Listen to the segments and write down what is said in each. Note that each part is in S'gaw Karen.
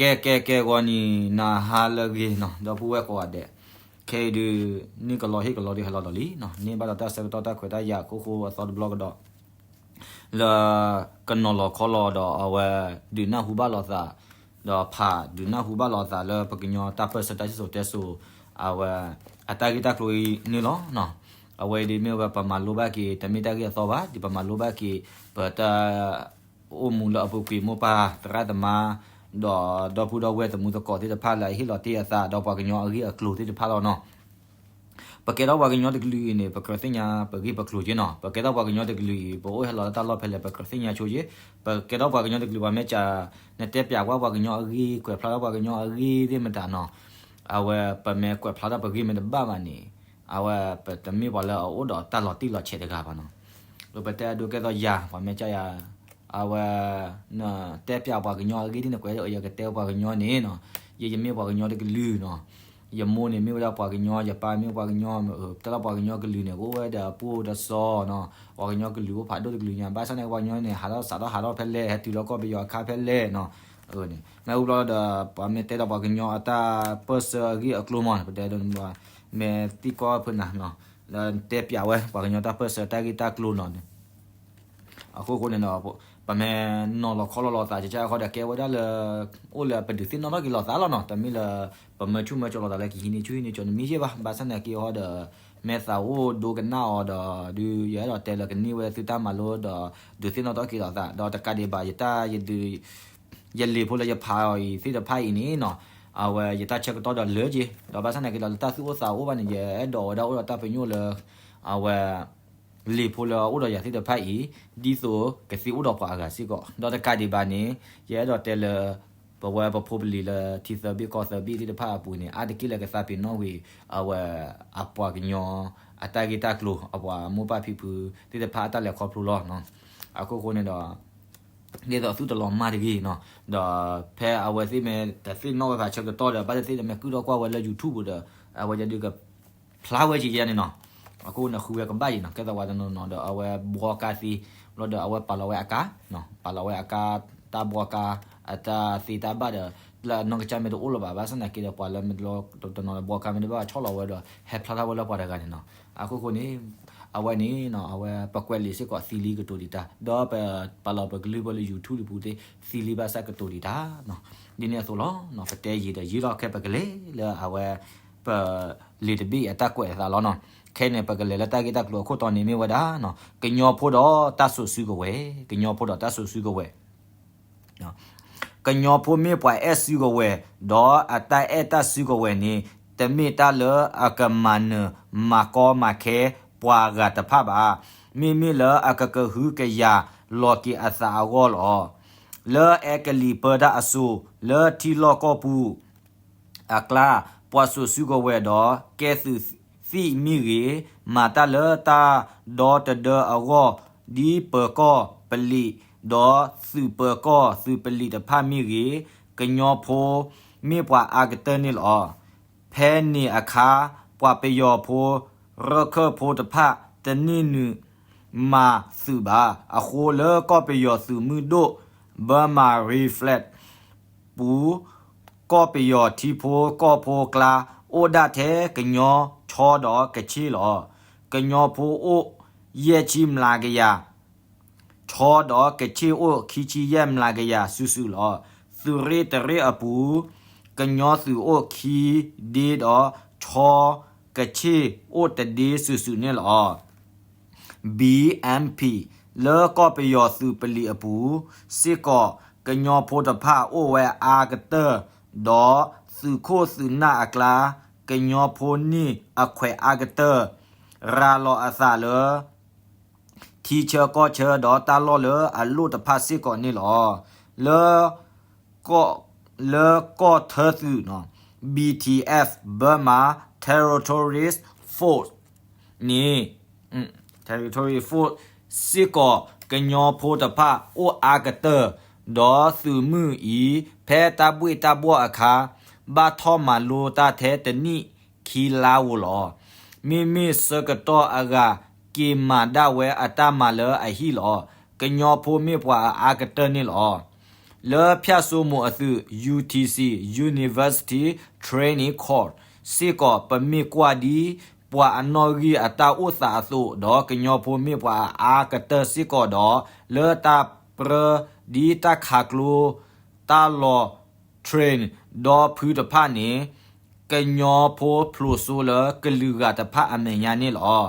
ကဲ ကဲ ကဲ ဂီၤနံၤနၤဟါလၢအဂ့ၤနီၤ ဒီပုၢ်ဝဲၢ်ကိးဂၤဒဲး, ခဲအံၤဒုး န့ၣ်ကလီဟ့ၣ်ကလီဒုးဟဲလီၤဒီးလံနီၤ, န့ၢ်ဘၣ်ဒီးတၢ်ဆၢကတီၢ်တၢ်ခွဲးတၢ်ယာ်အခိၣ်ဃိအသီတဘျီကဒီး လၢကနီၤလီၤခီလီၤဒီးအဝဲ ဒုးနၢ်ဟူဘၣ်လိာ်သး, ဒီးဖးဒုးနၢ်ဟူဘၣ်လိာ်သးလၢပကညီတၢ်ပၢၢ်ဆၢတၢ်စံၣ်စိၤတဲစိၤ အဝဲ အတၢ်ဂ့ၢ်တၢ်ကျိၤအံၤန့ၣ်လီၤ. အဝဲအံၤဒ်မ့ၢ်ဝဲပမၤလိဘၣ်က့ၤ တမ့ၢ်တၢ်ဂ့ၢ်အသီဘၣ် ဒ်ပမၤလိဘၣ်က့ၤ ပတၢ် အိၣ်မူလၢအပူၤကွံာ်မိၢ်ပၢ်သရၣ်သမါ ဒီးဒီပုၢ်ဒီဝဲၢ်သမူသကိးသ့ၣ်တဖၣ်လၢအဟ့ၣ်လီၤတ့ၢ်အသးဒီးပှၤကညီအဂ့ၢ်အကျိၤသ့ၣ်တဖၣ်လီၤနီၤ. ပကဲထီၣ်ပှၤကညီတကလုာ်အံၤန့ၣ် ပကြၢးသ့ၣ်ညါပဂ့ၢ်ပကျိၤက့နီၤ. ပကဲထီၣ်ပှၤကညီတကလုာ်အံၤ ပအိၣ်ဟဲလီၤလၢတၢ်လီၢ်ဖဲလဲၣ် ပကြၢးသ့ၣ်ညါဆိက့. ပကဲထီၣ်ပှၤကညီတကလုာ် ပှၤမ့ၢ်ကး နတဲပျးကွၢ်ပှၤကညီအဂ့ၢ် ကွဲးဖျါထီၣ်ပှၤကညီအဂ့ၢ်သ့ၣ်မတၤနီၤ. အဝဲပမ့ၢ်ကွဲးဖျါထီၣ်ပဂ့ၢ်မ့ၢ်တဘၣ်ဘၣ်န့ၣ် အဝဲပတမ့ၢ်ပှၤလၢအအိၣ်ဒီးတၢ်လီၤတံၢ်လီၤဆဲးတဂၤဘၣ်နီၤ. ပတဲအဒိကဲသိးယၤ ပှၤမ့ၢ်ကးယၤ အဝဲ နတဲပျးပှၤကညီအဂ့ၢ်ဒ်န့ၣ် ကွဲး ယကတဲပှၤကညီန့ၣ်နီၤ, ယယမ့ၢ်ပှၤကညီတကလုာ်နီၤ. ယမိၢ်န့ၣ်မ့ၢ်ဝဲဒၣ်ပှၤကညီ ယပၢ်မ့ၢ်ပှၤကညီ တၢ်လၢပှၤကညီကလုာ်န့ၣ် ကအိၣ်ဝဲဒီးအပူၤဒီးစီၤနီၤ. ပှၤကညီကလုာ်အိၣ်ဖးဒိၣ်တကလုာ်ညါ ဘၣ်ဆၣ်န့ၣ် ပှၤကညီန့ၣ် ဟးထီၣ်စးထီၣ်ဟးထီၣ်ဖဲလဲၣ် ဟဲတုၤလီၤကီၢ်ပယီၤအခါဖဲလဲၣ်နီၤ. မ့ၢ်ဝံၤဘျီဒီး ပှၤမ့ၢ်တဲဒီးပှၤကညီအတၢ်ပၢၢ်ဆၢအဂ့ၢ်အကျိၤမး ပတဲဒီး မ့ၢ်သံကွၢ်ဖုနၤနီၤ လၢတဲပျးဝဲ ပှၤကညီတၢ်ပၢၢ်ဆၢတၢ်ဂ့ၢ်တၢ်ကျိၤနီၤန့ၣ် အခိၣ်ဃိန့ၣ်ဒီး ပမ့ၢ်နီၤလီၤခီလီၤလိာ်သး ကကါဃီဒီးကဲဝဲဒၣ်လၢ အိၣ်လၢပဒုးသ့ၣ်နီၣ်ထီၣ်က့ၤလိာ်သးလီၤနီၤ. တမ့ၢ်လၢ ပမၢဆူၣ်မၢကၠီလိာ်သးလၢကဟံးန့ၢ်ဆူၣ်ဟံးန့ၢ်ကၠီန့ၣ်မ့ၢ်ယဲၢ်ဘၣ်. ဘၣ်ဆၣ်သနာ်က့ဟီဒီး မ့ၢ်သးအိၣ်ဒိကနၣ်အီၤဒီး ဒုးယအဲၣ်ဒိးတဲလၢကန့ၢ်ဝဲသုတၢ်မၤလိဒီး ဒုးသ့ၣ်နီၣ်ထီၣ်က့ၤလိာ်သး ဒီးတကးဒံးဘၣ် ယတၢ်ယဒုး ယလံာ်ဖိလၢယဖးအီၤအံၤသ့ၣ်တဖၣ်အံၤန့ၣ်နီၤ အဝဲယတၢ်ဆၢကတီၢ်ဒီးလၢက့ၤ ဒီးဘၣ်ဆၣ်သနာ်က့ဒီး လၢတၢ်သူၣ်အိၣ်သးအိၣ်ဘၣ်န့ၣ် ယအဲၣ်ဒိးဝဲဒၣ်အိၣ်ဒီးတၢ်ပညိၣ်လၢ အဝဲ လံာ်ဖိလၢအအိၣ်ဒီးယၤသ့ၣ်တဖၣ်အံၤ ဒ်သိးကသ့အိၣ်ဒီးပှၤအဂၤစ့ၢ်ကီး ဒီးတကးဒံးဘၣ်န့ၣ် ယအဲၣ်ဒိးတဲလၢ ပဝဲပဖိပလံၤလၢထံသၢဘ့ၣ်ကီၢ်သၢဘ့ၣ်သ့ၣ်တဖၣ်အပူၤန့ၣ် အါတက့ၢ်လၢကသးပ့ၤနီၣ်ဝံၤ အဝဲ အပှၤကညီ အတၢ်ဂ့ၢ်တၢ်ကျိၤ အပှၤမိၢ်ပၢ်ဖံဖုသ့ၣ်တဖၣ်အတၢ်လဲၤခီဖျိလီၤ. အခိၣ်ဃိန့ၣ်ဒီး ဒ်သိးသုတလီၤမၢ်တဂ့ၤနီၤ ဒီးဖဲအဝဲသ့ၣ်မ့ၢ်တသ့ၣ်နီၣ်ဝဲဖးဆၢကတီၢ်ဒီး ဘၣ်သ့ၣ်သ့ၣ်ဒီးမ့ၢ်ကုၣ်ထီၣ်ကွၢ်ဝဲလၢ YouTube ဒီး အဝဲယဒုးက ဖျါဝဲက့ၤယဲန့ၣ်နီၤ. အဃိန့ၣ်ဃုဝဲကဘၣ်ယံၤနီၤ ကဲသိးပှၤတနီၤနီၤဒီး အဝဲဘှီကါသ့ ဘျီဒီးအဝဲပာ်လီၤဝဲအကါ ပာ်လီၤဝဲအကါ တၢ်ဘှီကါ အတၢ်သ့တၢ်ဘၣ်ဒီး လၢအနီၢ်ကစၢ်မ့ၢ်တအိၣ်လၢၤဘၣ် ဘၣ်ဆၣ်သနာ်က့ဒီး ပှၤလၢမ့ၢ်တလီၤတနီၤဘှီကါမ့ၢ်တဘၣ်ဆီၣ်လီၤဝဲဒီး ဟဲဖျါထီၣ်ဝဲလၢပှၤတဂၤန့ၣ်နီၤ. အဃိဃိန့ၣ် အဝဲန့ၣ်နီၤ အဝဲပကွဲးလံာ်စ့ၢ်ကီး သံလံကတိၤဒံးတၢ် ဒီးပပာ်လီၤပကလုၢ်ဘၢလၢ YouTube တပူၤသ့ၣ် သံလံဘၣ်ဆၣ်ကတိၤဒံးတၢ်နီၤ. ဒ်န့ၣ်အသိးလီၤ ပတဲယံာ်ဒီးယံာ်လီၤ ခဲပကလဲၤလၢအဝဲ ပလံာ်တဘ့ၣ်အတၢ်ကွဲးအသးလီၤနီၤ. ခဲန့ၣ် ပကလဲၤလၢတၢ်ဂ့ၢ်တၢ်ကျိၤအခိၣ်တီန့ၣ်မ့ၢ်ဝဲဒၣ် ကညီဖိဒီးတၢ်စိာ်စုကဝဲၤ ကညီဖိဒီးတၢ်စိာ်စုကဝဲၤ ကညီဖိမ့ၢ်ပှၤအဲၣ်စုကဝဲၤ ဒီးအတၢ်အဲၣ်တၢ်စုကဝဲၤန့ၣ် တမ့ၢ်တၢ်လၢအကမၤနၢၤမၤကီမၤခဲပှၤဂၤတဖၣ်ဘၣ်. မ့မ့ၢ်လၢအကကဟုကယာ်လီၤက့ၤအသးအဂီၢ်လီၤ. လၢအဲကလံးပၢတၢ်အစိၤ လၢထံလီၢ်ကီၢ်ပူၤ အကျါ ပှၤစိာ်စုကဝဲၤဒီး ကဲသုးသံၣ်မ့ၢ်ဂ့ၤ, မၤတၢ်လၢတၢ်ဒီတဒၢအဂီၢ် ဒ်ပၢၤကီၢ်ပလံး ဒီးသုးပၢၤကီၢ်သုးပလံးတဖၣ်မ့ၢ်ဂ့ၤ, ကညီဖိမ့ၢ်ပှၤအါကတၢၢ်န့ၣ်လီၤ. ဖဲန့ၣ်အခါ ပှၤပယီၤဖိ ရခၢၣ်ဖိတဖၣ် တန့ၢ်နုာ်မၤသုးဘၣ်. အဃိလၢကီၢ်ပယီၤသုးမုၢ်ဒိၣ် Burma Reflex ပူၤ ကီၢ်ပယီၤထံဖိကီၢ်ဖိကျါ အိၣ်ဒၣ်ထဲကညီဆီဒီးကဆ့ၣ်လီၤ. ကညီဖိအိၣ်ယဲၢ်ဆံမျးကယၤ, ဆီဒီးကဆ့ၣ်အိၣ်ခံဆံယဲၢ်မျးကယၤစုာ်စုာ်လီၤ. သုးရ့ၣ်တရ့ၣ်အပူၤ ကညီသုးအိၣ်ခံဒ့ဒီး ဆီကဆ့ၣ်အိၣ်တဒ့စုာ်စုာ်န့ၣ်လီၤ. B M P လၢကီၢ်ပယီၤသုးပလံးအပူၤစ့ၢ်ကီး ကညီဖိတဖၣ်အိၣ်ဝဲအါကတၢၢ်, ဒီးသုးခိၣ်သုးနၢ်အကျါ ကညီဖိန့ၢ်အခွဲးအါကတၢၢ် ရၤလီၤအသးလၢ ထံဆၢကီၢ်ဆၢဒီးတၢ်လီၢ်လၢအလိၣ်တဖၣ်စ့ၢ်ကီးန့ၣ်လီၤ. လၢကီၢ် လၢကီၢ်ထၢသုး B T F Burma Territories Force န့ၣ် Territory Force စ့ၢ်ကီး ကညီဖိတဖၣ်အိၣ်အါကတၢၢ်, ဒီးသုးမုၢ်အံၤ ဖဲတၢ်ဘှ့ၣ်တၢ်ဘှီၣ်အခါ ဘၣ်ထီၣ်မၤလိတၢ်ထဲတနံၣ်ခံလါဧိၤလီၤ. မ့မ့ၢ်ဆၢကတီၢ်အဂၤ က့ၤမၤဒၣ်ဝဲအတၢ်မၤလၢအဟံၣ်လီၤ. ကညီဖိမ့ၢ်ပှၤအအါကတၢၢ်န့ၣ်လီၤ. လၢဖၠၣ်စိမိၤအသုး ယူၣ်ထံၣ်စံၣ် University Training Corps စ့ၢ်ကီး ပမ့ၢ်ကွၢ်ဒ်ပှၤအနီၣ်ဂံၢ်အတၢ်အိၣ်သးအသိး ဒီးကညီဖိမ့ၢ်ပှၤအအါကတၢၢ်စ့ၢ်ကီးဒီး လၢတၢ်ပြၢဒ်တၢ်ခးကျိ တၢ်လီၤ train ဒီဖုတဖၣ်န့ၣ် ကညီဖိဖျိးစိလၢကလုာ်ဂၤတဖၣ်အမဲာ်ညါန့ၣ်လီၤ.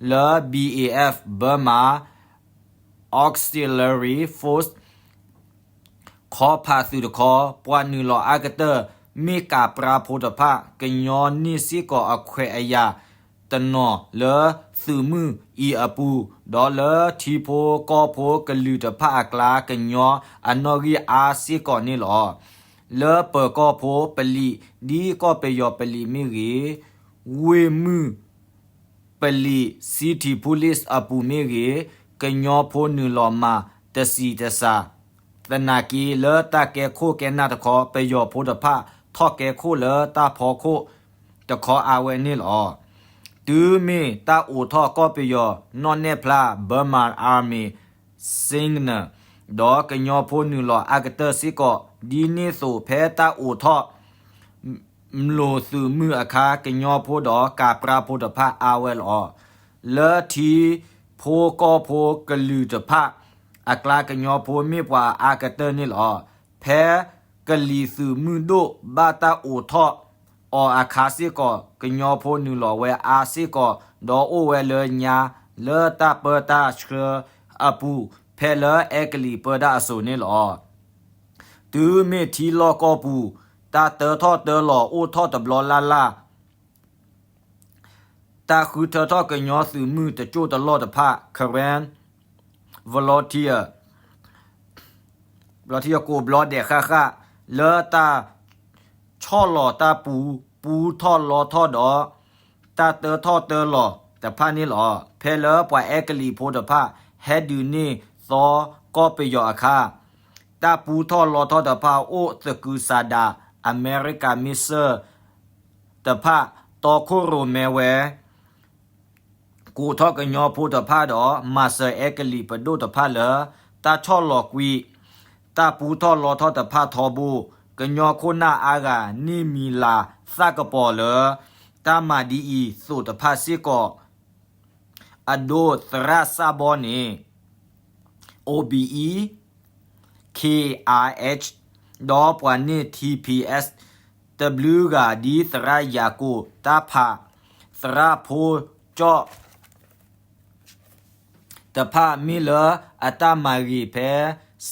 လၢ B A F Burma Auxiliary Force ခီဖးသုးတခီ ပှၤနုာ်လီၤအါကတၢၢ် မ့ၢ်ကးပြါဖိတဖၣ် ကညီန့ၢ်စ့ၢ်ကီးအခွဲးအယာ်တနီၤလၢ သုးမုၢ်အံၤအပူၤ, ဒီးလၢထံဖိကီၢ်ဖိကလုာ်တဖၣ်အကျါ ကညီအနီၣ်ဂံၢ်အါစ့ၢ်ကီးန့ၣ်လီၤ. လၢပၢၤကီၢ်ဖိပလံး ဒ်ကီၢ်ပယီၤပလံးမ့ၢ်ဂ့ၤ, ဝ့ၢ်မုၢ် ပလံး city police အပူၤမ့ၢ်ဂ့ၤ, ကညီဖိနုာ်လီၤမၤတစံးတစၢ်, သနာ်က့လၢတၢ်ကဲခိၣ်ကဲနၢ်တခီ ပယီၤဖိတဖၣ်ထီၣ်ကဲခိၣ်လၢတၢ်ဖီခိၣ်တခီအါဝဲန့ၣ်လီၤ. တုၤမ့ၢ်တၢ်အိးထီၣ်ကီၢ်ပယီၤ နီၣ်နဲၣ်ဖျါ Burma Army Signal ဒီးကညီဖိနုာ်လီၤအါကတၢၢ်စ့ၢ်ကီး ဒ်န့ၣ်သိးဖဲတၢ်အိးထီၣ် မျိာ်သုးမုၢ်အခါ ကညီဖိဒီးကးပြါဖိတဖၣ်အါဝဲလီၤ. လၢထံဖိကီၢ်ဖိကလုာ်တဖၣ်အကျါ ကညီဖိမ့ၢ်ပှၤအါကတၢၢ်န့ၣ်လီၤ. ဖဲကလံၤသုးမုၢ်ဒိၣ်ဘၣ်တၢ်အိးထီၣ်အီၤအခါစ့ၢ်ကီး ကညီဖိနုာ်လီၤဝဲအါစ့ၢ်ကီး ဒီးအိၣ်ဝဲလၢညါ လၢတၢ်ပၢတၢ်ဆှၢအပူၤ ဖဲလၢအဲကလံးပၢတၢ်အစိၤန့ၣ်လီၤ. တုၤမ့ၢ်ထံလီၢ်ကီၢ်ပူၤ တၢ်တၢထီၣ်တၢလီၤအိၣ်ထီၣ်တဘျီလၢ်လၢ် တၢ်ဃုထၢထီၣ်ကညီသုးမုၢ်တစိၢ်တလီၢ်တဖၣ် Karen Volunteer ကိးဘျီဒဲးဃၣ်ဃၣ် လၢတၢ်ဆီၣ်လီၤတၢ်ပူၤ ပူထီၣ်လီထီၣ်ဒီး တၢ်တၢထီၣ်တၢလီၤတဖၣ်န့ၣ်လီၤ. ဖဲလၢပှၤအဲကလံးဖိတဖၣ် ဟဲဒုးန့ၢ်သီကီၢ်ပယီၤအခါ တၢ်ပူထီၣ်လီထီၣ်တဖၣ်အိၣ်သကုၤဆးဒး အမဲရကၤမ့ၢ်စၢၢ် တဖၣ် တီခိၣ်ရိၣ်မဲဝဲ ကိးထီၣ်ကညီဖိတဖၣ်ဒီး မၤစၢၤအဲကလံးပဒိၣ်တဖၣ်လၢ တၢ်ဆီၣ်လီၤကွံာ် တၢ်ပူထီၣ်လီထီၣ်တဖၣ်ထီဘိ ကညီခိၣ်နၢ်အါဂၤန့ၣ်မံၤလၤသၣ်ကပီၤလၢ တၢ်မၤဒ်အံၤသိးတဖၣ်စ့ၢ်ကီး အဒိသရၣ်စၣ်ဘီန့ၣ် O B E K I H ဒီးပှၤန့ၢ် T P S တဘျုးဂၤ ဒ်သရၣ်ယၤကိာ်တၢ်ဖး သရၣ်ဖိကၠီၣ် တဖၣ်မ့ၢ်လၢအတၢ်မၤဂ့ၤဖဲ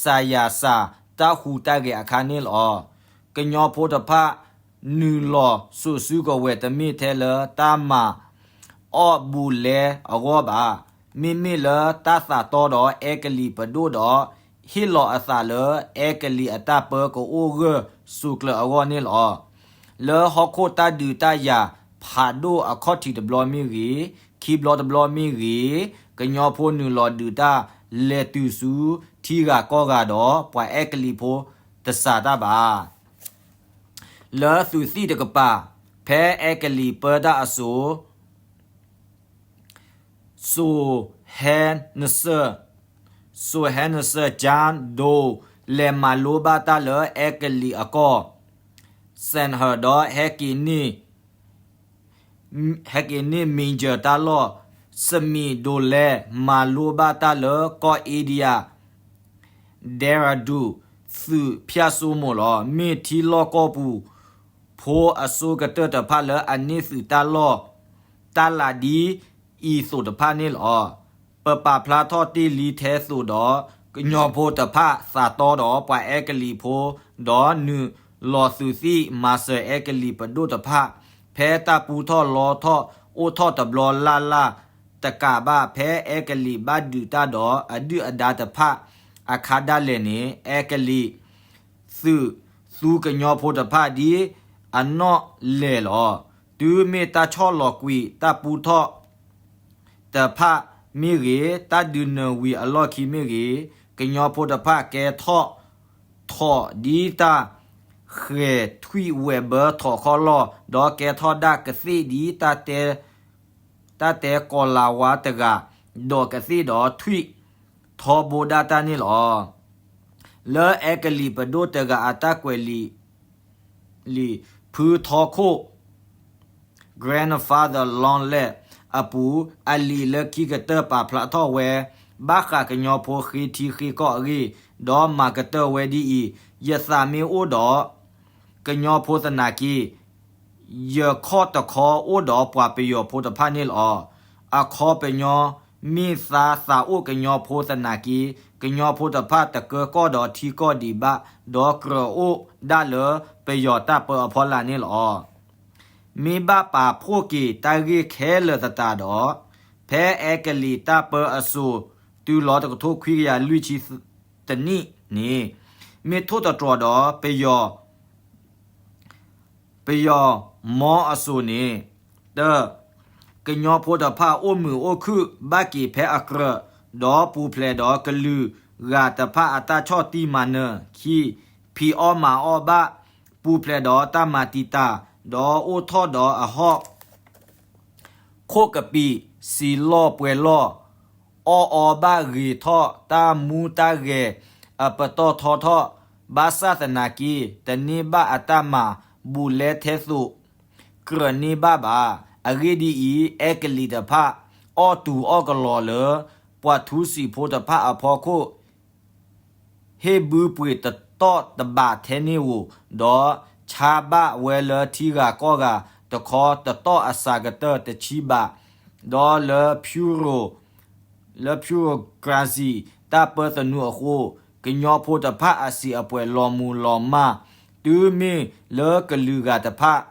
စၤယၤစၤတၢ်ဟူးတၢ်ဂဲၤအခါန့ၣ်လီၤ. ကညီဖိတဖၣ် နုာ်လီၤစိာ်စုကဝဲၤတမ့ၢ်ထဲလၢတၢ်မၤအီၣ်ဘူးလဲအဂီၢ်ဘၣ်. မ့မ့ၢ်လၢတၢ်သးတီဒီးအဲကလံးပဒိၣ်ဒီး ဟ့ၣ်လီၤအသးလၢအဲကလံးအတၢ်ပၢကအိၣ်ဂၢၢ်ဆိးကျၢၤအဂီၢ်န့ၣ်လီၤ. လၢဟီၣ်ခိၣ်တၢ်ဒုးတၢ်ယၤဖးဒိၣ်အခီၣ်ထံးတဘျီမ့ၢ်ဂ့ၤ, ခံဘျီတဘျီမ့ၢ်ဂ့ၤ, ကညီဖိနုာ်လီၤဒုးတၢ်လဲၤတုၤဆူထံဂၤကီၢ်ဂၤဒီး ပှၤအဲကလံးဖိတစးတၢ်ဘၣ်. လၢသုးသံၣ်တကပၤ ဖဲအဲကလံးပၢတၢ်အစိၤ စိၤဟဲနစၢၢ် စိၤဟဲနစၢၢ် ကၠၢဒိ လဲၤမၤလိဘၣ်တၢ်လၢအဲကလံးအကီၢ် စဲၣ်ဟၢၣ်ဒီး ဟဲက့ၤန့ၢ် ဟဲက့ၤန့ၢ် Major တၢ်လီၢ် စမံးဒိလဲ မၤလိဘၣ်တၢ်လၢကီၢ်အ့ဒံယၤ Dehradun သုးဖၠၣ်စိမိၤလီၤ. မ့ၢ်ထံလီၢ်ကီၢ်ပူၤ ဖိအစိကတၢၢ်တဖၣ်လၢအန့ၢ်သုးတၢ်လီၢ် တၢ်လၤဒ်အံၤသိးတဖၣ်န့ၣ်လီၤ. ပပာ်ဖျါထီၣ်တ့ၢ်လံထဲသိးဒီး ကညီဖိတဖၣ်သးတီဒီးပှၤအဲကလံးဖိ ဒီးနုာ်လီၤသုးသံၣ်မၤစၢၤအဲကလံးပဒိၣ်တဖၣ် ဖဲတၢ်ပူထီၣ်လီထီၣ်အိၣ်ထီၣ်တဘျီလၢ်လၢ် တကးဘၣ် ဖဲအဲကလံးဘၣ်ဒုးတၢ်ဒီးအဒုၣ်အဒါတဖၣ်အခါဒၣ်လဲာ်န့ၣ် အဲကလံးသုးသူကညီဖိတဖၣ်ဒ်အနီၣ်လဲၢ်လီၤ. တုၤမ့ၢ်တၢ်ဆီၣ်လီၤကွံာ်တၢ်ပူထီၣ် တဖၣ်မ့ၢ်ဂ့ၤ, တၢ်ဒုးနၢၤဝံၤအလီၢ်ခံမ့ၢ်ဂ့ၤ, ကညီဖိတဖၣ်ကဲထီၣ်ထီၣ်ဒ်တၢ်ဃဲၤထွံၣ်ဝဲၢ်ဘၢထီၣ်ခီလီၢ်, ဒီးကဲထီၣ်ဒၣ်ကသ့ၣ်ဒ်တၢ်တဲ တၢ်တဲကီၤလၤဝါတဂၤ, ဒီးကသ့ၣ်ဒီးထွံၣ်ထီဘိဒၣ်တၢ်န့ၣ်လီၤ. လၢအဲကလံးပဒိၣ်တဂၤအတၢ်ကွဲးလံာ် လံာ်ဖုထီခိၣ် grandfather long live အပူၤ အလံာ်လၢခံကတၢၢ်ပာ်ဖျါထီၣ်ဝဲ ဘၣ်ဃးကညီဖိဃ့ထံဃ့ကီၢ်အဂ့ၢ်, ဒီးမၤကတၢၢ်ဝဲဒ်အံၤ, ယသးမ့ၢ်အိၣ်ဒီး ကညီဖိသနာ်က့ ယခီၣ်တခီအိၣ်ဒီးပှၤပယီၤဖိတဖၣ်န့ၣ်လီၤ. အခီပညီ မ့ၢ်သါသးအိၣ်ကညီဖိသနာ်က့ ကညီဖိတဖၣ်တကၢကီၢ်ဒီးထံကီၢ်ဒံးဘၣ်, ဒီးကြၢးအိၣ်ဒၣ်လၢပယီၤတၢ်ပၢအဖီလာ်န့ၣ်လီၤ. မ့ၢ်ဘၣ်ပာ်ဖှိၣ်က့ၤတၢ်ဂ့ၢ်ခဲလၢာ်သတးဒီး, ဖဲအဲကလံးတၢ်ပၢအစိၤ တုၤလီၤတကထိခွံကယၤလွံၢ်ဆံတနံၣ်န့ၣ်, မ့ၢ်ထိၣ်သတြီၤဒီးပယီၤ ပယီၤမီအစိၤန့ၣ်, တၢ, ကညီဖိတဖၣ်အိၣ်မုာ်အိၣ်ခုၣ်ဘၣ်က့ၤဖဲအကြၢး, ဒီးပူၤဖျဲးဒီးကလုာ်ဂၤတဖၣ်အတၢ်ဆီၣ်တံၢ်မၤနၢၤခံ, ဖံးအီၣ်မၤအီၣ်ဘၣ်, ပူၤဖျဲးဒီးတၢ်မၤတံာ်တာ်, ဒီးအိၣ်ထီၣ်ဒီးအဟီၣ် ခိၣ်ကပံာ် စံးလီၢ်ပှဲၤလီၢ်, အီၣ်အီဘၣ်ဂ့ၤထီၣ်တၢ်မူတၢ်ဂဲၤအပတီၢ်ထီထီၣ်, ဘၣ်ဆၣ်သနာ်က့ တန့ၢ်ဘၣ်အတၢ်မၤဘူးလဲထဲသိး ကြၢးန့ၢ်ဘၣ်ဘၣ်. အဂ့ၢ်ဒ်အံၤ, အဲကလံးတဖၣ် အီၣ်တူၤအီၣ်ကလီၤလၢ ပှၤထူစံာ်ဖိတဖၣ်အဖီခိၣ် ဟ့ၣ်ဘုပှ့ၤတတီၢ်တဘးထဲန့ၣ်ဧိၤ, ဒီးဆါဘၣ်ဝဲလၢထံဂၤကီၢ်ဂၤတခီ တတီၢ်အစှၤကတၢၢ်တဆံဘး, ဒီးလၢ လၢ bureaucracy တၢ်ပၢသနူအဃိ, ကညီဖိတဖၣ်အစံာ်အပှဲၤလီၤမုၢ်လီၤမၢ်, တုၤမ့ၢ်လၢကလုာ်ဂၤတဖၣ်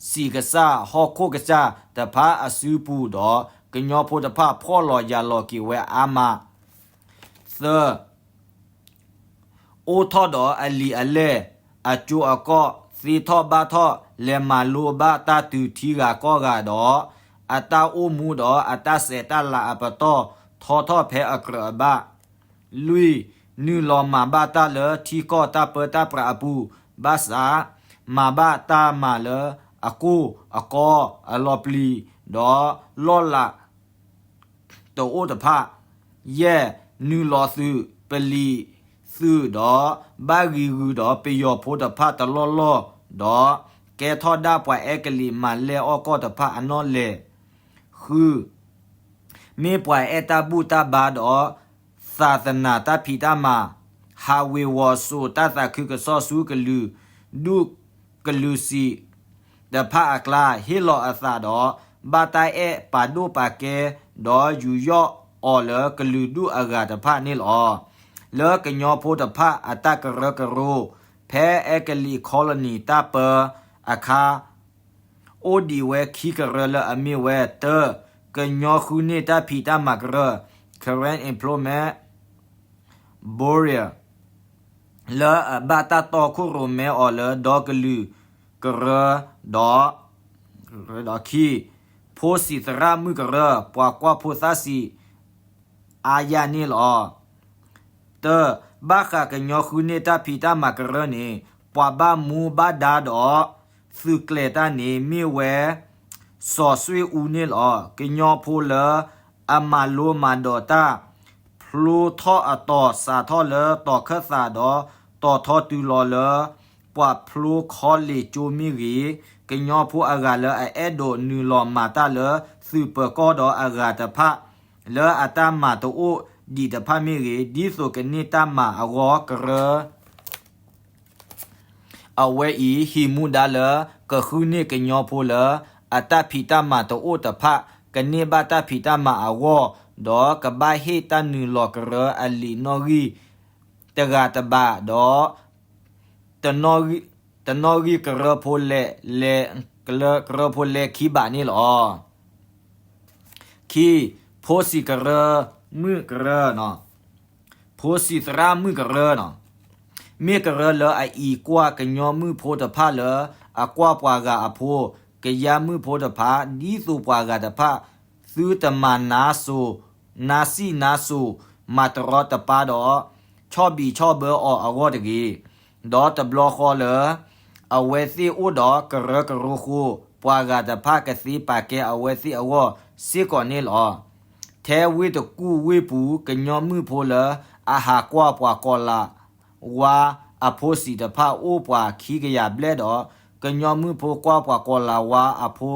စံာ်ကစၢ်ဟီၣ်ခိၣ်ကစၢ်တဖၣ်အစုပူၤဒီး ကညီဖိတဖၣ်ဖှီၣ်လီၤယာ်လီၤက့ၤဝဲအါမး. သၢ, အိၣ်ထီၣ်ဒီးအလံာ်အလဲၢ်, အကၠိအကီၢ်, သ့ထီၣ်ဘၣ်ထီၣ်, လဲၤမၤလိဘၣ်တၢ်တုၤထံဂၤကီၢ်ဂၤဒီး အတၢ်အိၣ်မူဒီးအတၢ်စဲးတၢ်လၤအပတီၢ်ထီထီၣ်ဖဲအကြၢးအဘၣ်. လွံၢ်, နုာ်လီၤမၤဘၣ်တၢ်လၢထံကီၢ်တၢ်ပၢတၢ်ပြးအပူၤ, ဘၣ်ဆၣ် မၤဘၣ်တၢ်မၤလၢအကိၢ်အကီအလီၤပျံၤ, ဒီးလီၢ်လၤ တအိၣ်တဖၣ်. ယဲၢ်, နုာ်လီၤသုးပလံၤသုးဒီး ဘၣ်ဂံၤဂုၤဒီးပယီၤဖိတဖၣ်တလီၢ်လီၢ်, ဒီးကဲထီၣ်ဒၣ်ပှၤအဲကလံးမၤလဲၢ်အီၣ်ကီၢ်တဖၣ်အနီၣ်လဲၣ်. ဃု, မ့ၢ်ပှၤအဲၣ်တၢ်ဘူၣ်တၢ်ဘါဒီး သးသနၤတၢ်ဖံးတၢ်မၤ, ဟးဝ့ၤဝီၤစိာ်တၢ်သးခုကစီၣ်ဆူကလုာ်ဒူၣ်ကလုာ်ဆံး တဖၣ်အကျါ ဟ့ၣ်လီၤအသးဒီး ဘၣ်တၢ်အဲၣ်ပာ်ဒိၣ်ပာ်ကဲ ဒီးယူးယီၣ်အီၤလၢကလုာ်ဒူၣ်အဂၤတဖၣ်န့ၣ်လီၤ. လၢကညီဖိတဖၣ်အတၢ်ကရၢကရိ ဖဲအဲကလံး colony တၢ်ပၢအခါ အိၣ်ဒံးဝဲခံကရၢလၢအမ့ၢ်ဝဲ တၢ, ကညီဃုန့ၢ်တၢ်ဖံးတၢ်မၤကရၢ Karen Employment Bureau လၢအဘၣ်တၢ်တီခိၣ်ရိၣ်မဲအီၤလၢဒီကလုာ်ကရၢ ဒီး ဒီးခံ, ဖိစံးသရၣ်မုၣ်ကရၢ ပှၤကွၢ်ဖိသၣ်စံးအါယၤန့ၣ်လီၤ. တၢ, ဘၣ်ဃးကညီဃုန့ၢ်တၢ်ဖံးတၢ်မၤကရၢန့ၣ် ပှၤဘၣ်မူဘၣ်ဒါဒီး သုးကျဲၤတၢ်န့ၣ် မ့ၢ်ဝဲ စီၤစွ့ၣ်အူန့ၣ်လီၤ. ကညီဖိလၢအမၤလိမၤဒိးတၢ် ဖျိထီၣ်အတီၤစးထီၣ်လၢတီၤခၢၣ်သးဒီး တီၤထီတုၤလီၤလၢ ပှၤဖျိခီလ့ၣ်ကၠိမ့ၢ်ဂ့ၤ, ကညီဖိအဂၤလၢအအဲၣ်ဒိးနုာ်လီၤမၤတၢ်လၢသုးပၢၤကီၢ်ဒီးအဂၤတဖၣ် လၢအတၢ်မၤတအိၣ်ဒံးတဖၣ်မ့ၢ်ဂ့ၤ, ဒ်သိးကန့ၢ်တၢ်မၤအဂီၢ် ကရၢ အဝဲအံၤ ဟံးမူဒါလၢ ကဃုန့ၢ်ကညီဖိလၢ အတၢ်ဖံးတၢ်မၤတအိၣ်တဖၣ် ကန့ၢ်ဘၣ်တၢ်ဖံးတၢ်မၤအဂီၢ်, ဒီးကဘၣ်ဟ့ၣ်တၢ်နုာ်လီၤကရၢအလံာ်နီၣ်ဂံၢ်တဂၤတဘး, ဒီး တနီၣ်ဂံၢ်ကရၢဖိလဲၤ, ကရၢဖိလဲၤခံဘးန့ၣ်လီၤ. ခံ, ဖိစံးကရၢမုၣ်ကရၢ ဖိစံးသရၣ်မုၣ်ကရၢ, မ့ၢ်ကရၢလၢအအံးကွၢ်ကညီမုၣ်ဖိတဖၣ်လၢအကွၢ်ပှၤဂၤအဖိ, ကယါမုၣ်ဖိတဖၣ် ဒ်သိးပှၤဂၤတဖၣ် သုတမၤနါစိၤ, နါစံၣ်နါစိၤ, မၤတရီတပါဒီး ဆီၣ်ဘံးဆီၣ်ဘၢအီၤအဂီၢ်တဂ့ၤ. ဒီးတဘျီဃီလၢ အဝဲသ့ၣ်အိၣ်ဒီးကရၢကရိဃိ, ပှၤဂၤတဖၣ်ကသ့ပာ်ကဲအဝဲသ့ၣ်အဂီၢ်စ့ၢ်ကီးန့ၣ်လီၤ. ထဲဝ့ၢ်တကူၣ်ဝ့ၢ်ပူၤ ကညီမုၣ်ဖိလၢအဟးကွၢ်ပှၤကီၤလၤ ဝါအဖိစံာ်တဖၣ်အိၣ်ပှၤခံကယၤဘျဲၣ်ဒီး ကညီမုၣ်ဖိကွၢ်ပှၤကီၤလၤဝါအဖိ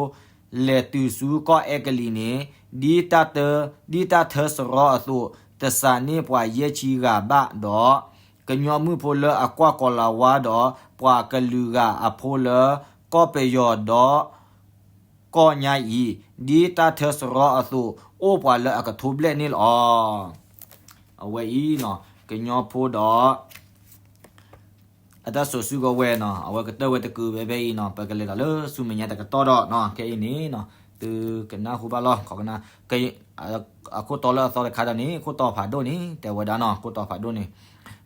လဲၤတုၤဆူကီၢ်အဲကလံးန့ၣ် ဒ်တၢ်ထၢစရီအသိး တစးန့ၢ်ပှၤယဲၢ်ဆံဂၤဘၣ်ဒီး ကညီမုၣ်ဖိလၢအကွၢ်ကီၤလၤဝါဒီး ပှၤကလုာ်ဂၤအဖိလၢကီၢ်ပယီၤဒီး ကီၢ်ညါအံၤ ဒ်တၢ်ထၢစရီအသိး အိၣ်ပှၤလၢအကထိဘျဲၣ်န့ၣ်လီၤ. အဝဲအံၤ ကညီဖိဒီး အတၢ်စိာ်စုကဝဲၤနီၤ အဝဲကတၢၢ်ဝဲတကုာ်ဖဲဖဲအံၤနီၤ ပကလဲၤဒီးလၢဆူမဲာ်ညါတကတီၢ်ဒီးနီၤ ခဲအံၤန့ၣ်နီၤ သုကနၢ်ဟူဘၣ်လီၤ ခီကနၣ် အခိၣ်တီလၢအသီတခါဒီးန့ၣ် ခိၣ်တီဖးဒိၣ်န့ၣ် တဲဝဲဒၣ်နီၤ ခိၣ်တီဖးဒိၣ်န့ၣ်